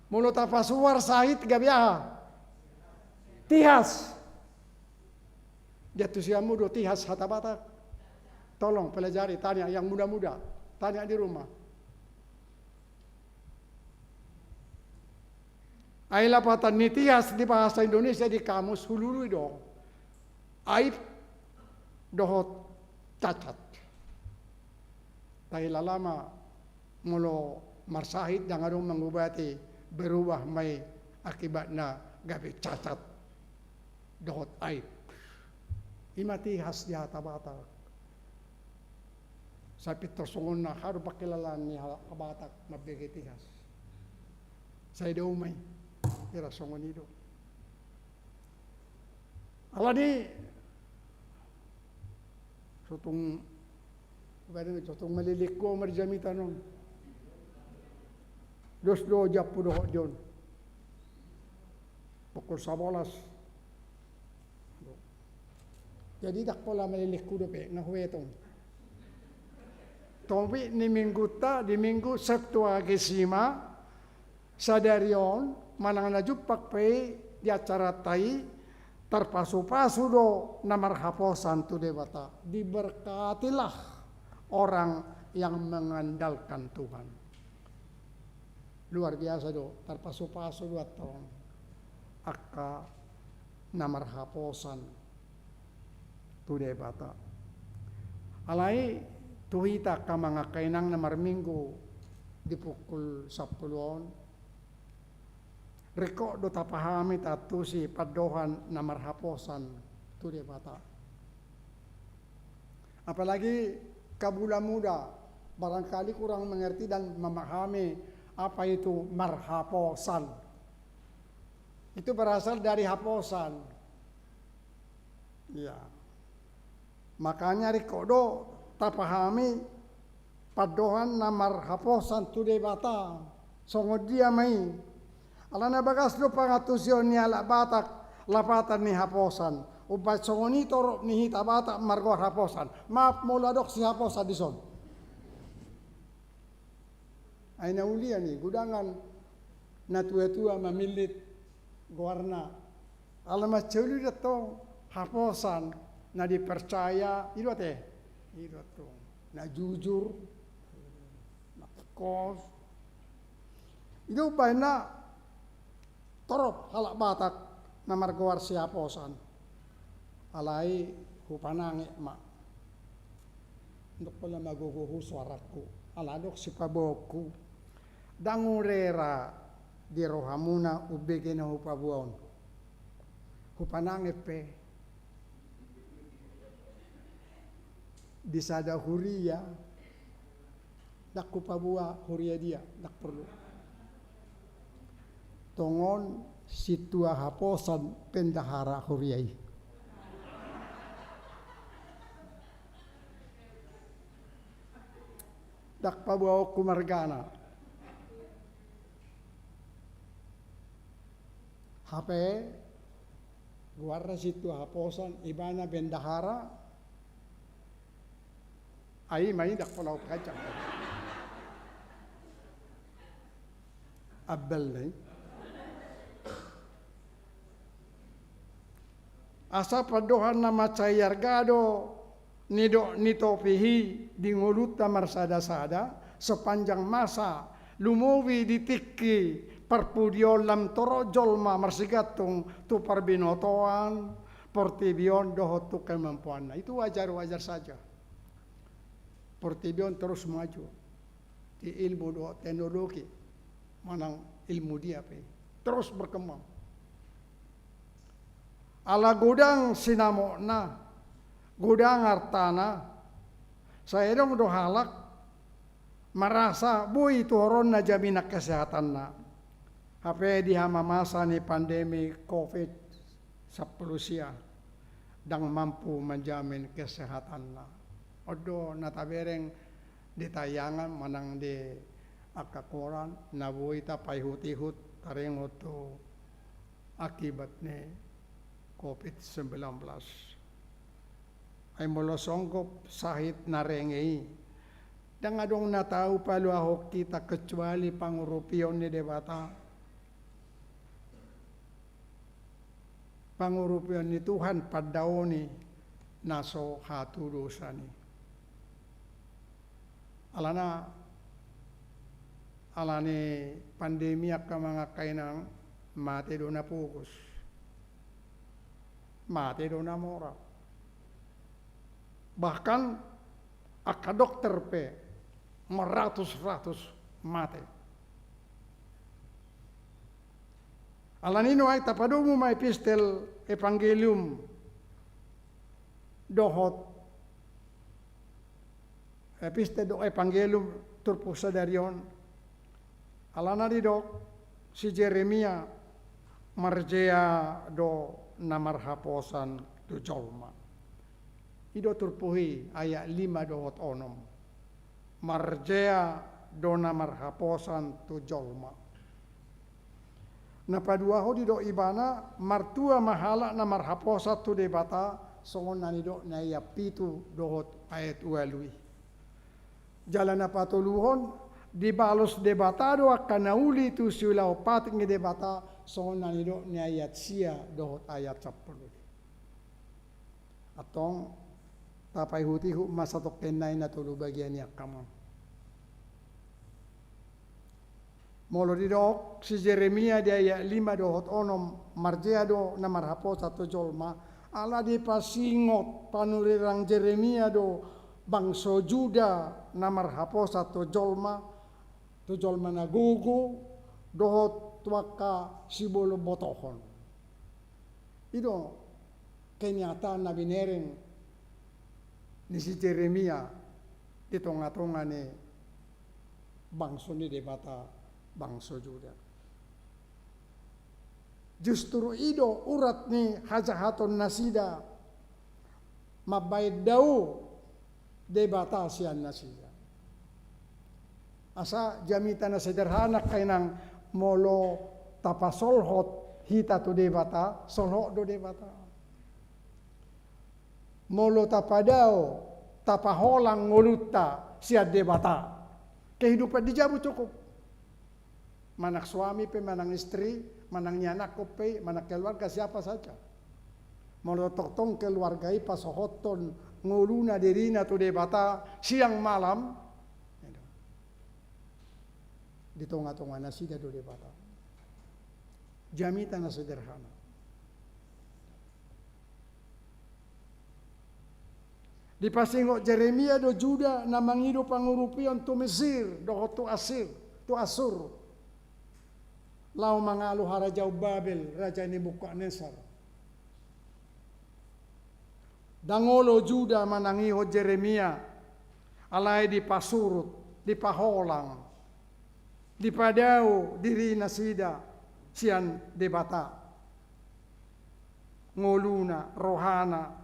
Molo tapasuar sahit gabe aha? Tihas. Diantusi hamu do tihas hata Batak? Tolong pelajari, tanya yang muda-muda. Tanya di rumah. Ai lapatan ni tihas di bahasa Indonesia di kamus hulului do. Aib dohot cacat. Tahe lala ma molo marsahit ndang adong mangubati, berubah ma i akibatna gabe cacat dohot aib. Ima tihas di hata Batak. Sai pintor songon na hadu pangkilalaan ni hata Batak mambege tihas. Sai dao ma i. Hira songon i do. Alani sotung, sotung maleleng ho marjamitan on. Dos do jambu dohot di on. Pukul sabolas. Jadi ndang pola maleleng ho dope, nga huetong. Topik ni mingguta di Minggu Septuagesima sadari on, manang na jumpang pe di acaranta i, tarpasupasu do na marhaposan tu Debata. Diberkatilah orang yang mengandalkan Tuhan. Luar biasa do, tarpasupasu do antong angka na marhaposan tu Debata. Alai tu hita angka amang angka inang na marminggu di pukul sampulu on, ringkot do tapahami tantusi pandohan na marhaposan tu Debata. Apalagi kaula muda barangkali kurang mengerti dan memahami apa itu marhaposan. Itu berasal dari haposan. Ya. Makanya ringkot do tapahami pandohan na marhaposan tu Debata. Songon dia ma i? Alana bagas do pangantusion ni halak Batak lapatan ni haposan. Umbahen songon i torop ni hita Batak margoar haposan. Maaf molo adong sihaposan dison. Ai na uli i, godang na tua-tua mamillit goarna. Alana mansai uli do antong haposan na dipercaya, i do ate. I do antong na jujur, na pos. I do umbahen na torop halak Batak na margoar sihaposan. Alai hupananget ma. Ndang pola magogo hu soarangku. Ala adong sipaboaonku. Ndang hurera di rohamuna umbege na hupaboa on. Hupananget pe. Di sada huria. Ndang hupaboa huria dia, ndang porlu. Tongon sintua haposan bendahara huria i. Ndang paboaonku margana. Hape goarna sintua haposan, ibana bendahara. Ai ma i ndang pola hupaganjang. Ambal na i. Asa pandohan na mansai arga do nidok ni topi i di ngolunta marsada-sada sepanjang masa lumobi di tingki parpudi on lam torop jolma marsigantung tu parbinotoan portibi on dohot tu kemampuanna. Itu wajar-wajar saja. Portibi on terus maju di ilmu dohot teknologi manang ilmu dia pe terus berkembang. Ala godang sinamotna, godang artana, Sai adong do halak marasa boi tuhoronna jaminan kesehatanna. Hape di hamamasa ni pandemi covid sampulu sia, ndang mampu manjamin kesehatanna. On do na tabereng di tayangan manang di angka koran na boi tapaihut-ihut taringot tu akibat ni covid sembilan belas. Ai molo songgop sahit na renge i, ndang adong na tau paluahon hita kecuali pangurupion ni Debata. Pangurupion ni Tuhan pandaoni na so hatudosan i. Alana, alani pandemi angka amang angka inang, mate do na pogos. Mate do na mora. Bahkan angka dokter pe maratus-ratus mate. Alani nuaeng tapadomu ma epistel evangelium dohot epistel dohot evangelium turpuk sadari on. Alana didok si Jeremia, marjea do na marhaposan tu jolma. I do turpuk i ayat lima dohot onom. Marjea do na marhaposan tu jolma. Na paduahon didok ibana, martua ma halak na marhaposan tu Debata, songon na nidok ni ayat pitu dohot ayat ualu i. Jala na patoluhon, dibalos Debata do angka na uli tu siulahon patik ni Debata, songon na nidok ni ayat sia dohot ayat sampulu i. Antong tapaihut-ihut ma satongkin nai na tolu bagian i angka amang. Molo didok si Jeremia di ayat lima dohot onom, marjea do na marhaposan tu jolma, ala dipasingot panurirang Jeremia do bangso Juda na marhaposan tu jolma, tu jolma na gogo, dohot tu angka sibolon botohon. I do kenyataan na binereng ni si Jeremia di tonga-tonga ni bangso ni Debata, bangso Juda. Justru i do urat ni hajahaton nasida mambaen dao Debata sian nasida. Asa jamita na sederhana angka inang, molo tapasolhot hita tu Debata, solhot do Debata. Molo tapadao, tapaholang ngolunta sian Debata, kehidupan di jabu cukup. Manang suami pe, manang istri, manang nianakhon pe, manang keluarga siapa saja. Molo tongtong keluarga i pasohothon ngoluna dirina tu Debata siang malam, di tonga-tonga nasida do Debata. Jamita na sederhana. Dipasingot Jeremia do Juda na mangido pangurupion tu Mesir dohot tu Asir, tu Asur, laho mangalo harajaon Babel, raja ni Nebukadnesar. Ndang olo Juda manangihon Jeremia, alai dipasurut, dipaholang, dipadao dirinasida sian Debata. Ngoluna, rohana,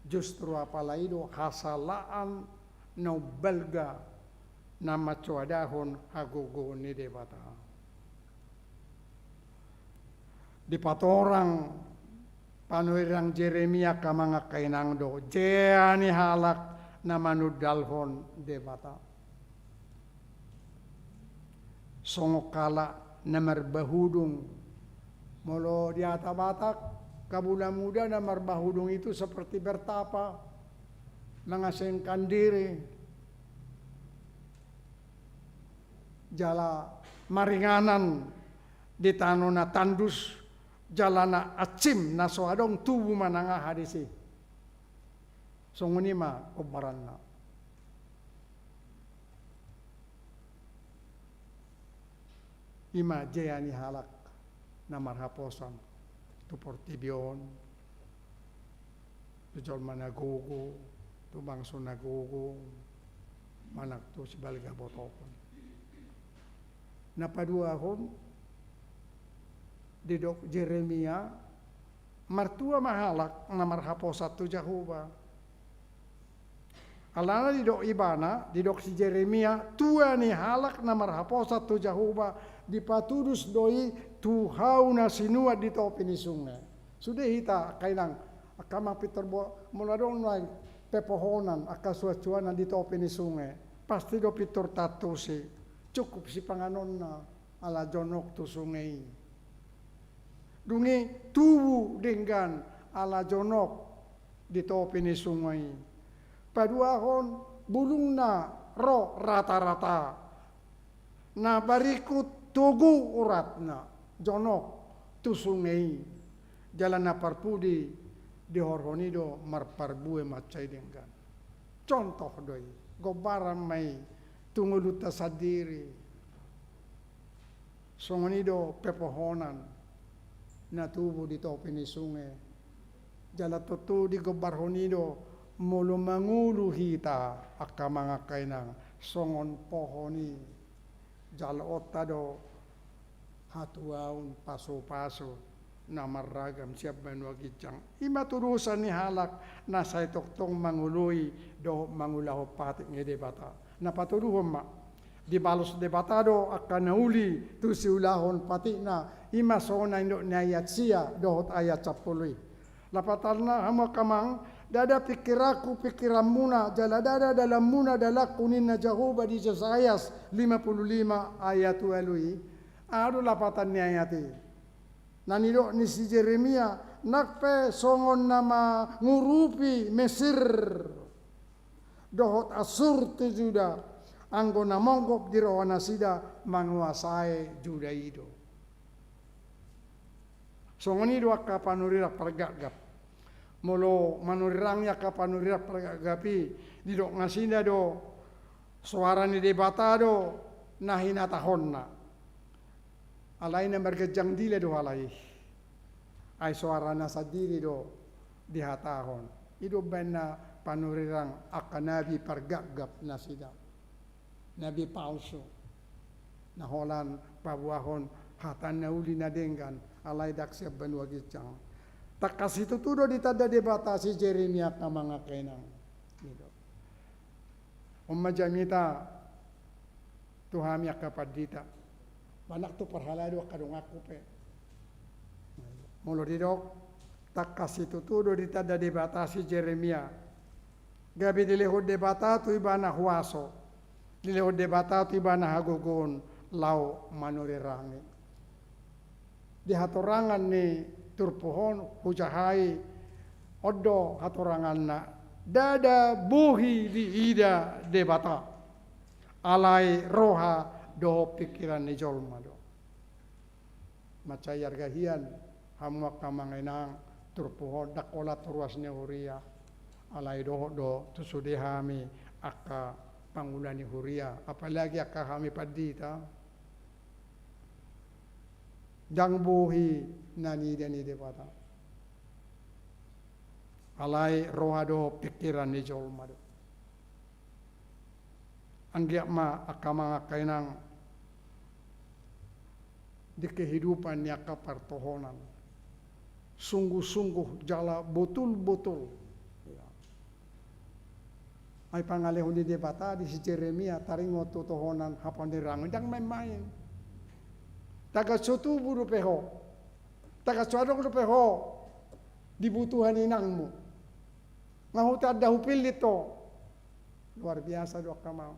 justru apala i do hasalaan na umbalga na mansoadahon hagogoon ni Debata. Dipatorang panurirang Jeremia angka amang angka inang do jea ni halak na manundalhon Debata. Songon halak na marbahudung. Molo di hata Batak, kabula muda na marbahudung itu seperti bertapa, mengasingkan diri. Jala maringanan di tano na tandus, jala na ansim, na so adong tubu manang aha disi. Songon i ma gombaranna. I ma jea ni halak na marhaposan tu portibi on, tu jolma na gogo, tu bangso na gogo manang tu sibalga botopon. Na paduahon, didok Jeremia, martua ma halak na marhaposan tu Jahowa. Alana didok ibana, didok si Jeremia, tua ni halak na marhaposan tu Jahowa, dipatudus do i tu hau na sinuan di topi ni sunge. Sude hita angka inang, angka amang, pintor bo-, molo adong nuaeng pepohonan, angka suansuanan di topi ni sunge, pasti do pintor taantusi, cukup sipanganonna ala jonok tu sunge i. Dung i tubu denggan ala jonok di topi ni sunge i. Paduahon, bulungna ro ratarata. Na barikut togu uratna, jonok tu sunge i. Jala na parpudi, dihorhon i do marparbue mansai denggan. Contoh do i, gombaran ma i tu ngolunta sandiri. Songon i do pepohonan na tubu di topi ni sunge. Jala tontu digombarhon i do molo mangolu hita, angka amang, angka inang, songon pohon i. Jaloonta do hatuaon pasupasu na marragam sian banua ginjang. I ma tudosan ni halak na sai tongtong mangoloi dohot mangulahon patik ni Debata. Na patoduhon ma, dibalos Debata do angka na uli tu siulahon patikna, i ma songon na nidok ni ayat sia dohot ayat sampulu i. Lapatanna, hamu angka amang, ndada pingkiranku pingkiranmuna, jala ndada dalanmuna dalanku, ninna Jahowa di Jesayas lima puluh lima ayat ualu i. Aha do lapatan ni ayat i? Na nidok ni si Jeremia, nang pe songon na mangurupi Mesir dohot Assur tu Juda, anggo na monggop di rohanasida manguasai Juda i do. Songon i do angka panurirang pargapgap. Molo manurirangi angka panurirang pargapgap i, didok nasida do, soara ni Debata do na hinatahonna. Alai na marganjang dila do halai. Ai soarana sandiri do dihatahon. I do umbahen na panurirang angka nabi pargapgap nasida. Nabi palsu. Na holan paboahon hata na uli na denggan, alai ndang sian banua ginjang. Tangkas situtu do ditanda Debata si Jeremia, angka amang, angka inang. I do. On ma jamita tu hami angka pandita. Manang tu parhalado angka donganku pe. Molo didok, tangkas situtu do ditanda Debata si Jeremia. Gabe dilehon Debata tu ibana huaso. Dilehon Debata tu ibana hagogoon laho manurirangi. Di hatorangan ni turpuk on hujahai, on do hatoranganna, ndada bohi diida Debata, alai roha dohot pingkiran ni jolma do. Mansai arga hian, hamu angka amang inang, turpuk on ndang holan tu ruas ni huria, alai dohot do tu sude hami angka pangula ni huria, apalagi angka hami pandita. Ndang bohi na niida ni Debata. Alai roha dohot pingkiran ni jolma do. Anggiat ma angka amang, angka inang, di kehidupan ni angka partohonan, sungguh-sungguh jala botul-botul. Ya. Ai pangalehon ni Debata di si Jeremia taringot tu tohonan hapanurirangon i ndang main-main. Tagan so tubu dope ho. Tagan so adong dope ho di butuha ni inangmu. Nga hutanda hupillit ho. Luar biasa do angka amang.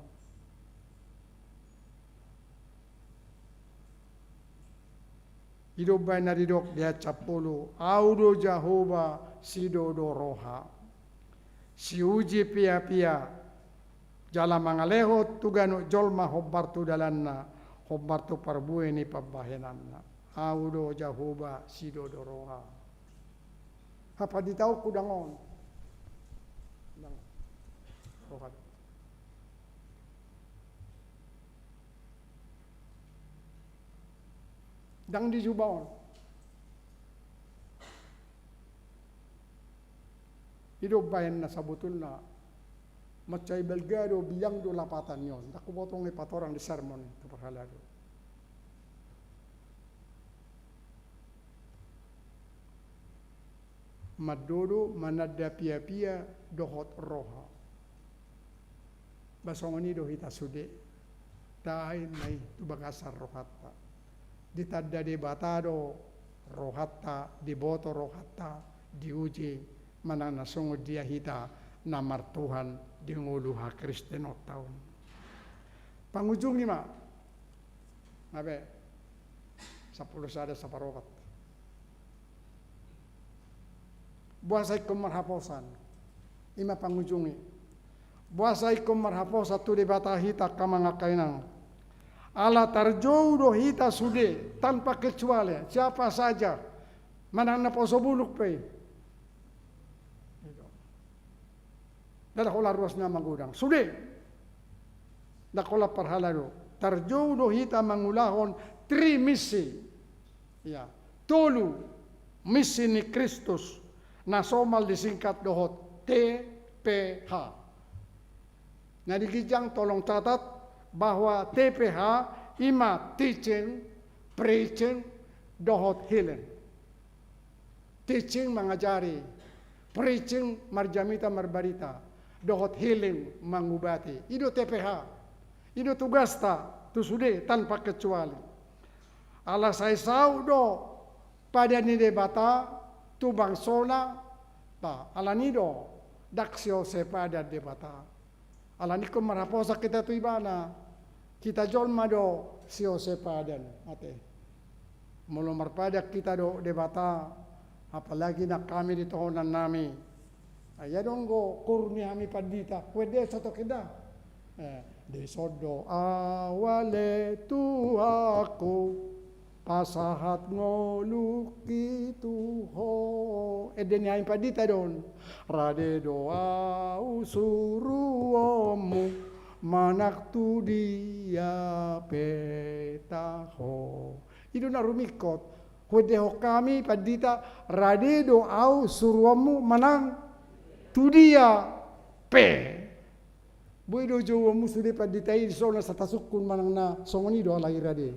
I do umbahen na didok di ayat sampulu, Au do Jahowa sidodo roha, siuji piapia, jala mangalehon tu ganup jolma hombar tu dalanna, hombar tu parbue ni pambahenanna. Au do Jahowa sidodo roha. Hapanditaonku ndang on. Ndang. Roha do. Ndang di juba on. I do umbahen na sabotulna Mansai balga do, biang do lapatan ni on. Ndang huboto i patorang di sermon i, tu parhalado. Mandodo, mananda piapia dohot roha. Ba songon i do hita sude. Tahe ma i tu bagasan rohanta. Ditanda Debata do rohanta, diboto rohanta, diuji manang na songon dia hita na martuhan di ngolu hakristenonta on. Pangujungi ma. Nga be, sampulu sada saparopat. Boasa ingkon marhaposan? I ma pangujungi. Boasa ingkon marhaposan tu Debata hita, angka amang, angka inang? Ala tarjou do hita sude tanpa kecuali, siapa saja, manang na poso bulung pe i. Ndang holan ruas na magodang sude. Ndang holan parhalado. Tarjou do hita mangulahon tri misi. Ya, tolu misi ni Kristus, na somal disingkat dohot T P H. Na di ginjang tolong catat bahwa T P H i ma teaching, preaching, dohot healing. Teaching, mangajari, preaching, marjamita, marbarita, dohot healing, mangubati. I do T P H. I do tugasta tu sude tanpa kecuali. Ala sai saut do padan ni Debata tu bangsona, ba, alani do ndang siose padan Debata. Alani ingkon marhaposan hita tu Ibana, hita jolma do siose padan, ate. Molo marpadan hita dohot Debata, apalagi nang hami di tohonan nami. Ai adong do koor ni hami pandita, huendehon saonari da. Eh, dison do ahu ale Tuhanku, pasahat ngolungki tu Ho. Ende ni hami pandita do on. Rade do ahu suruonmu, manang tu dia pe taho. I do na rumingkot. Huendehon hami pandita, rade do ahu suruonmu manang tu dia pe. Boi do jouonmu sude pandita i, dison na sai tasungkun manang na songon i do alai rade.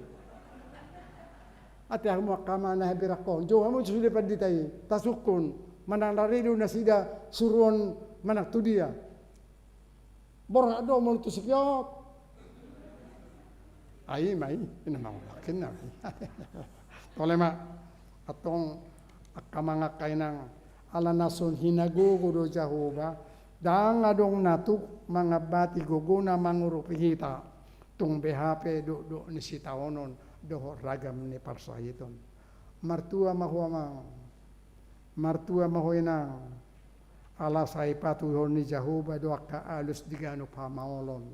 Ate hamu angka amang na hambirangkon, jou hamu sude pandita i, tasungkun manang rade do nasida suruon manang tu dia. Borhat do molo tu sipiot. Ai ma i, ina mangulakin na. Tole ma, antong angka amang, angka inang, ala na songon hinagogo do Jahowa, ndang adong na tuk mangambati gogona mangurupi hita, tung be hape dokdok ni sitaonon dohot ragam ni parsahiton. Martua ma ho amang, martua ma ho inang, ala sai patuduhon ni Jahowa do angka alus di ganup hamaolon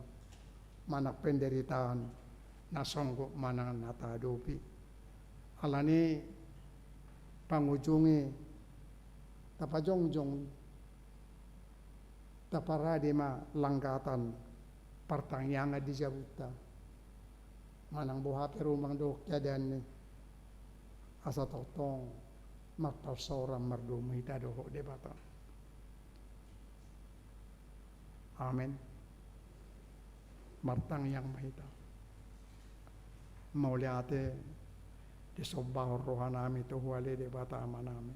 manang penderitaan na songgop manang na tahadopi. Alani pangujungi, tapajongjong, taparade ma langgatan partangiangan di jabunta. Manang boha pe rumang dohot keadaanni, asa tongtong marparsaoran mardomu hita dohot Debata. Amen. Martangiang ma hita. Mauliate, disombahon rohanami tu Ho ale Debata Amanami.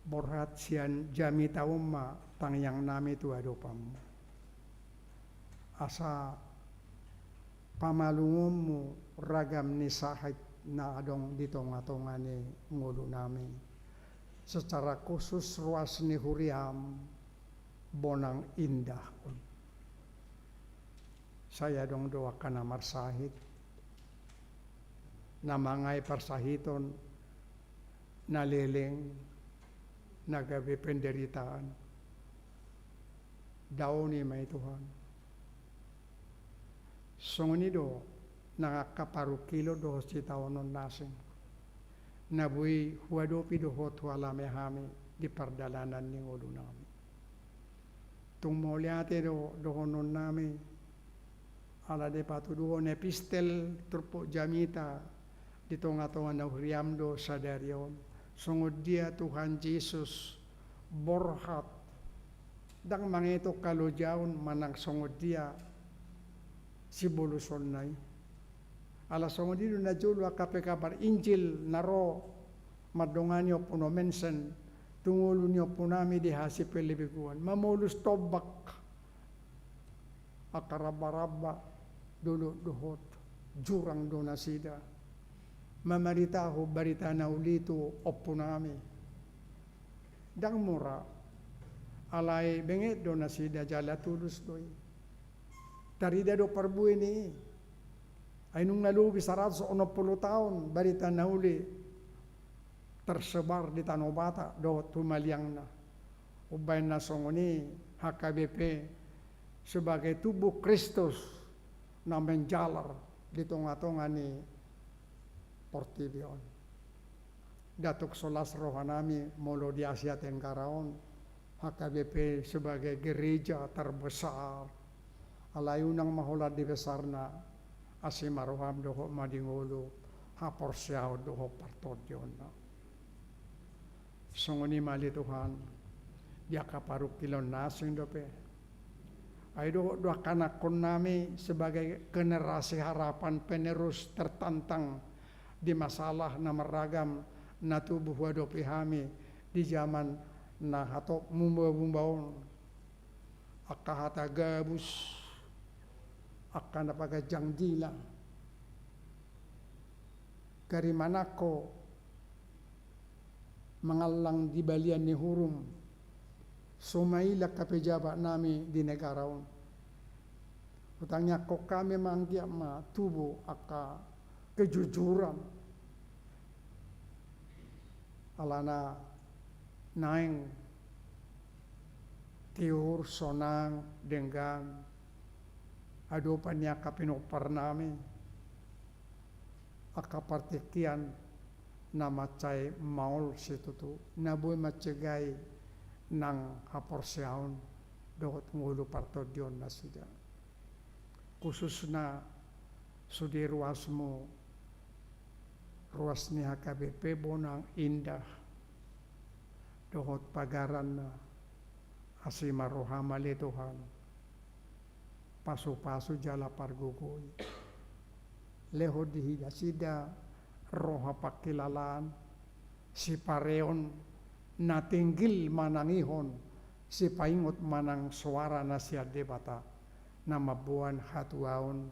Borhat sian jamita on ma tangiangnami tu adopanmu, asa pamalumhonmu ragam ni sahit na adong di tongatonga ni ngolunami, secara khusus ruas ni huriam Bonang Indah on. Sai adong do angka na marsahit, na mangae parsahiton, na leleng, na gabe penderitaan. Daoni ma i Tuhan. Songon i do nang angka parungkilon dohot sitaonon na asing na boi huadopi dohot hualami hami di pardalanan ni ngolunami. Tung mauliate do dohononnami, ala dipatuduhon epistel turpuk jamita di tongatonga ni huriam do sadari on. Songon dia Tuhan Jesus borhat Ndang mangeto halojaon manang songon dia sibolusonna i. Ala songon i do na jolo angka pe kabar Injil na ro mandongani Ompu Nommensen tu ngolu ni ompunami di hasipelebeguan. Mamolus tombak angka ramba-ramba, dolok dohot jurang do nasida mamaritahon barita na uli tu ompunami. Ndang mura, alai benget do nasida jala tulus do i. Tarida do parbue ni i. Ai nunga lobi saratus onom pulu taon barita na uli tersebar di Tano Batak dohot humaliangna. Umbahen na songon i H K B P sebagai tubuh Kristus na menjalar di tonga-tonga ni portibi on. Ndang tung so las rohanami molo di Asia Tenggara on H K B P sebagai gereja terbesar. Alai unang ma holan di besarna, asi ma roham dohot ma di ngolu haporseaon dohot partondionna. Songon i ma ale Tuhan, di angka parungkilon na asing dope. Ai dohot do angka anakkonnami sebagai generasi harapan penerus tertantang di masalah na marragam na tubu huadopi hami di zaman na hatop mumba-mumba on. Angka hata gabus, angka na paganjang dila, gari manangko mangallang di balian ni hurum, so maila angka pejabatnami di negara on. Hutangiangkon hami ma anggiat ma tubu angka kejujuran. Alana naeng tiur sonang denggan adopan ni angka pinomparnami, angka partingkian na mansai maol situtu, na boi mancegai nang haporseaon dohot ngolu partondion nasida. Khususna sude ruasmu, ruas ni H K B P Bonang Indah dohot pagaranna, asi ma roham ale Tuhan, pasu-pasu jala pargogoi. Lehon di nasida roha pangkilalaan, sipareon na tinggil manangihon, sipaingot manang soara na sian Debata, na mamboan hatuaon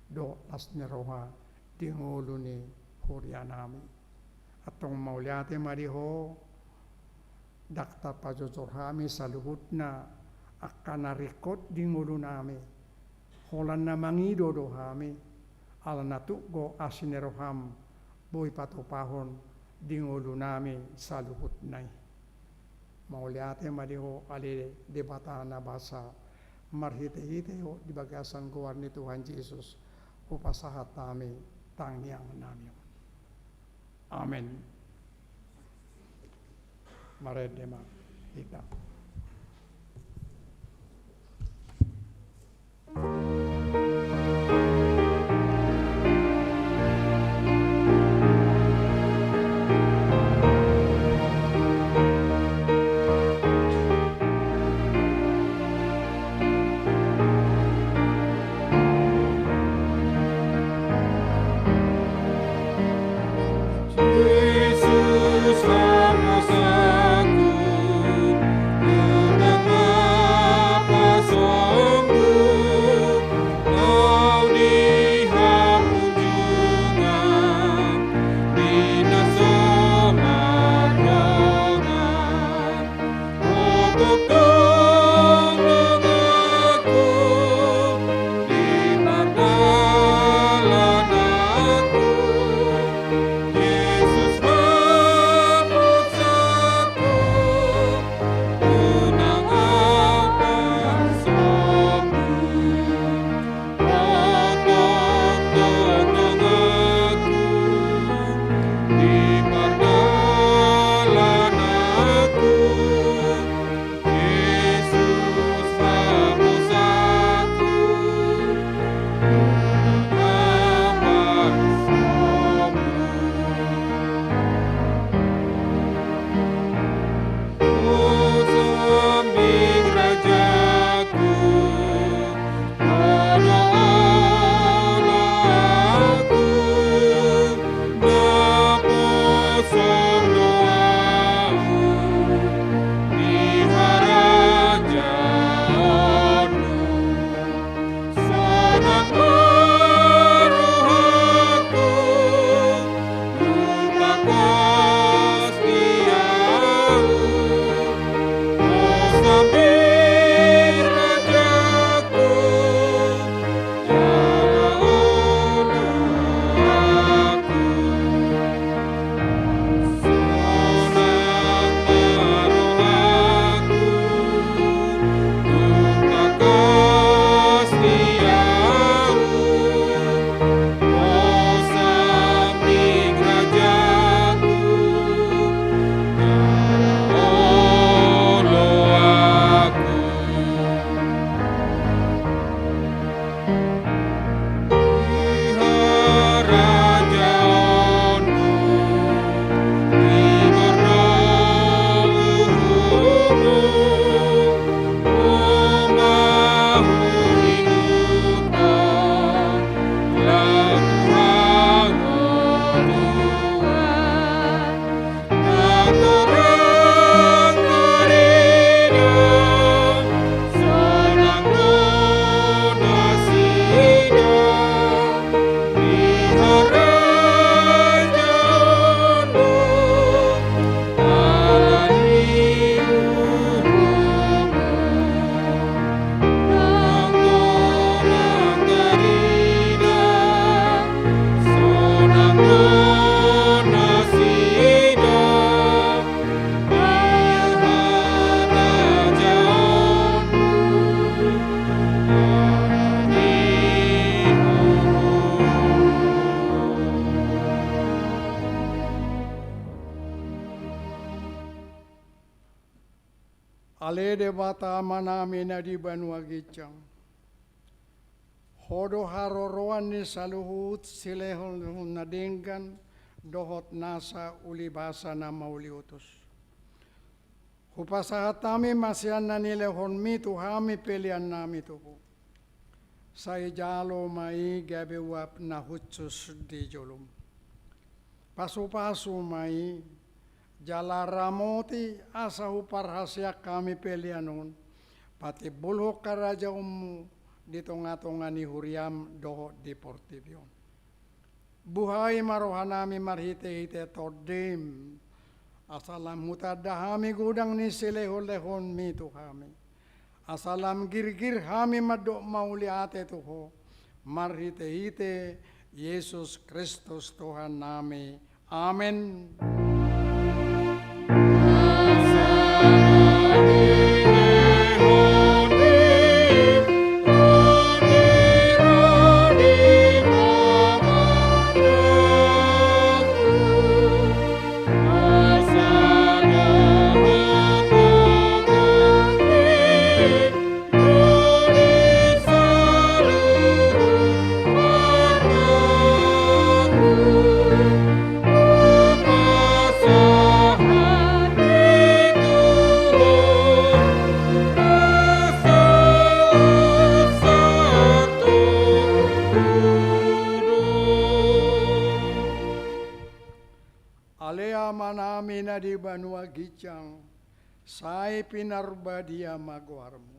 dohot las ni roha di ngolu ni hurianami. Antong mauliate ma di Ho, ndang tarpajojor hami saluhutna angka na ringkot di ngolunami. Holan na mangido do hami, ala na tuk do asi ni roham boi patupahon di ngolunami saluhutna i. Mauliate ma di Ho ale Debata na basa, marhite-hite Ho di bagasan goar ni Tuhan Jesus, hupasahat hami tangiangnami on. Amen. Marende ma hita. Ale Debata Amanami na di banua ginjang, Ho do haroroan ni saluhut silehonlehon na denggan dohot nasa ulibasa na mauliutus. Hupasahat hami ma sian na nilehonmi tu hami peleannami tu Ho. Sai jalo ma i gabe uap na hushus di jolom. Pasupasu ma i, jala ramoti asa huparhaseang hami pelean on patimbulhon harajaonmu di tongatonga ni huriam dohot di portibi on. Buhai ma rohanami marhitehite Tondim, asa lam hutanda hami godang ni silehonlehonmi tu hami. Asa lam girgir hami mandok mauliate tu Ho, marhitehite Jesus Kristus Tuhannami. Amen. Ale Amanami na di banua ginjang, sai pinarbadia ma goarmu.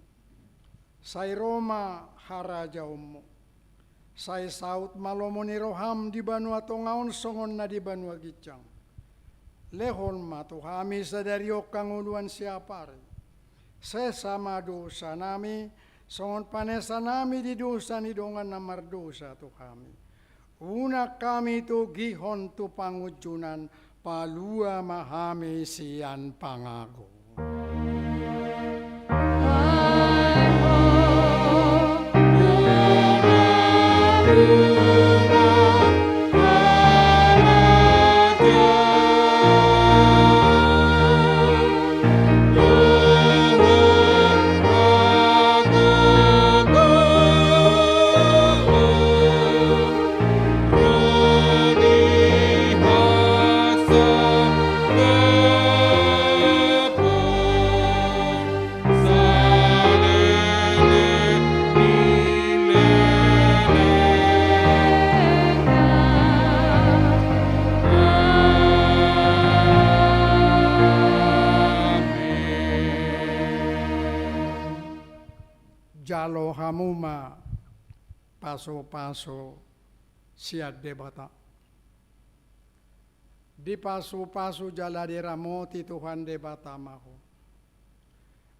Sai ro ma harajaonmu. Sai saut ma lomo ni roham di banua tonga on songon na di banua ginjang. Lehon ma tu hami sadari on hangoluan siapari. Sesa ma dosanami, songon panesanami di dosa ni dongan na mardosa tu hami. Unang hami togihon tu pangunjunan, palua ma hami sian pangago. Jalo hamu ma pasupasu sian Debata. Dipasupasu jala diramoti Tuhan Debata ma ho.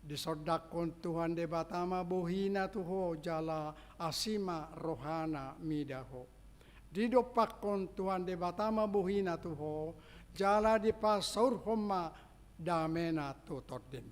Disondangkon Tuhan Debata ma bohina tu ho jala asi ma rohana mida ho. Didompakkon Tuhan Debata ma bohina tu ho jala dipasaurhon ma damena tu tondim.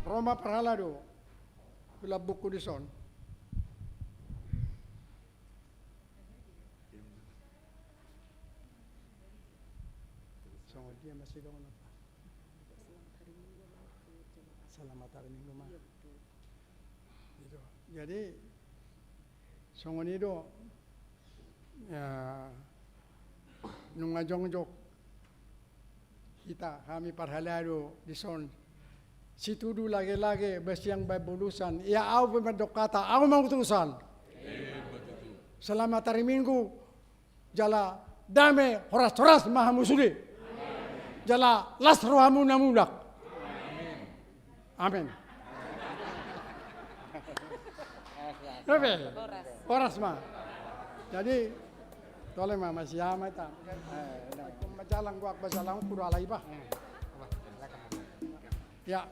Ro ma parhalado. Di lambungku dison. Songon dia masih dong apa? Selamat hari Minggu ma. Gitu. Jadi songon i do, ya, nunga jongjong hita, hami parhalado dison. Situdu lagelage, basiang baen bulusan. Ia au pe mandok hata, au ma utusan. Selamat hari Minggu. Jala dame, horas-horas ma hamu sude. Jala las rohamu na mulak. Amen. Dope. Horas ma. Jadi tole ma, masiama ita. Eh, na, majalang gua, majalang kuda alai bah. Ya.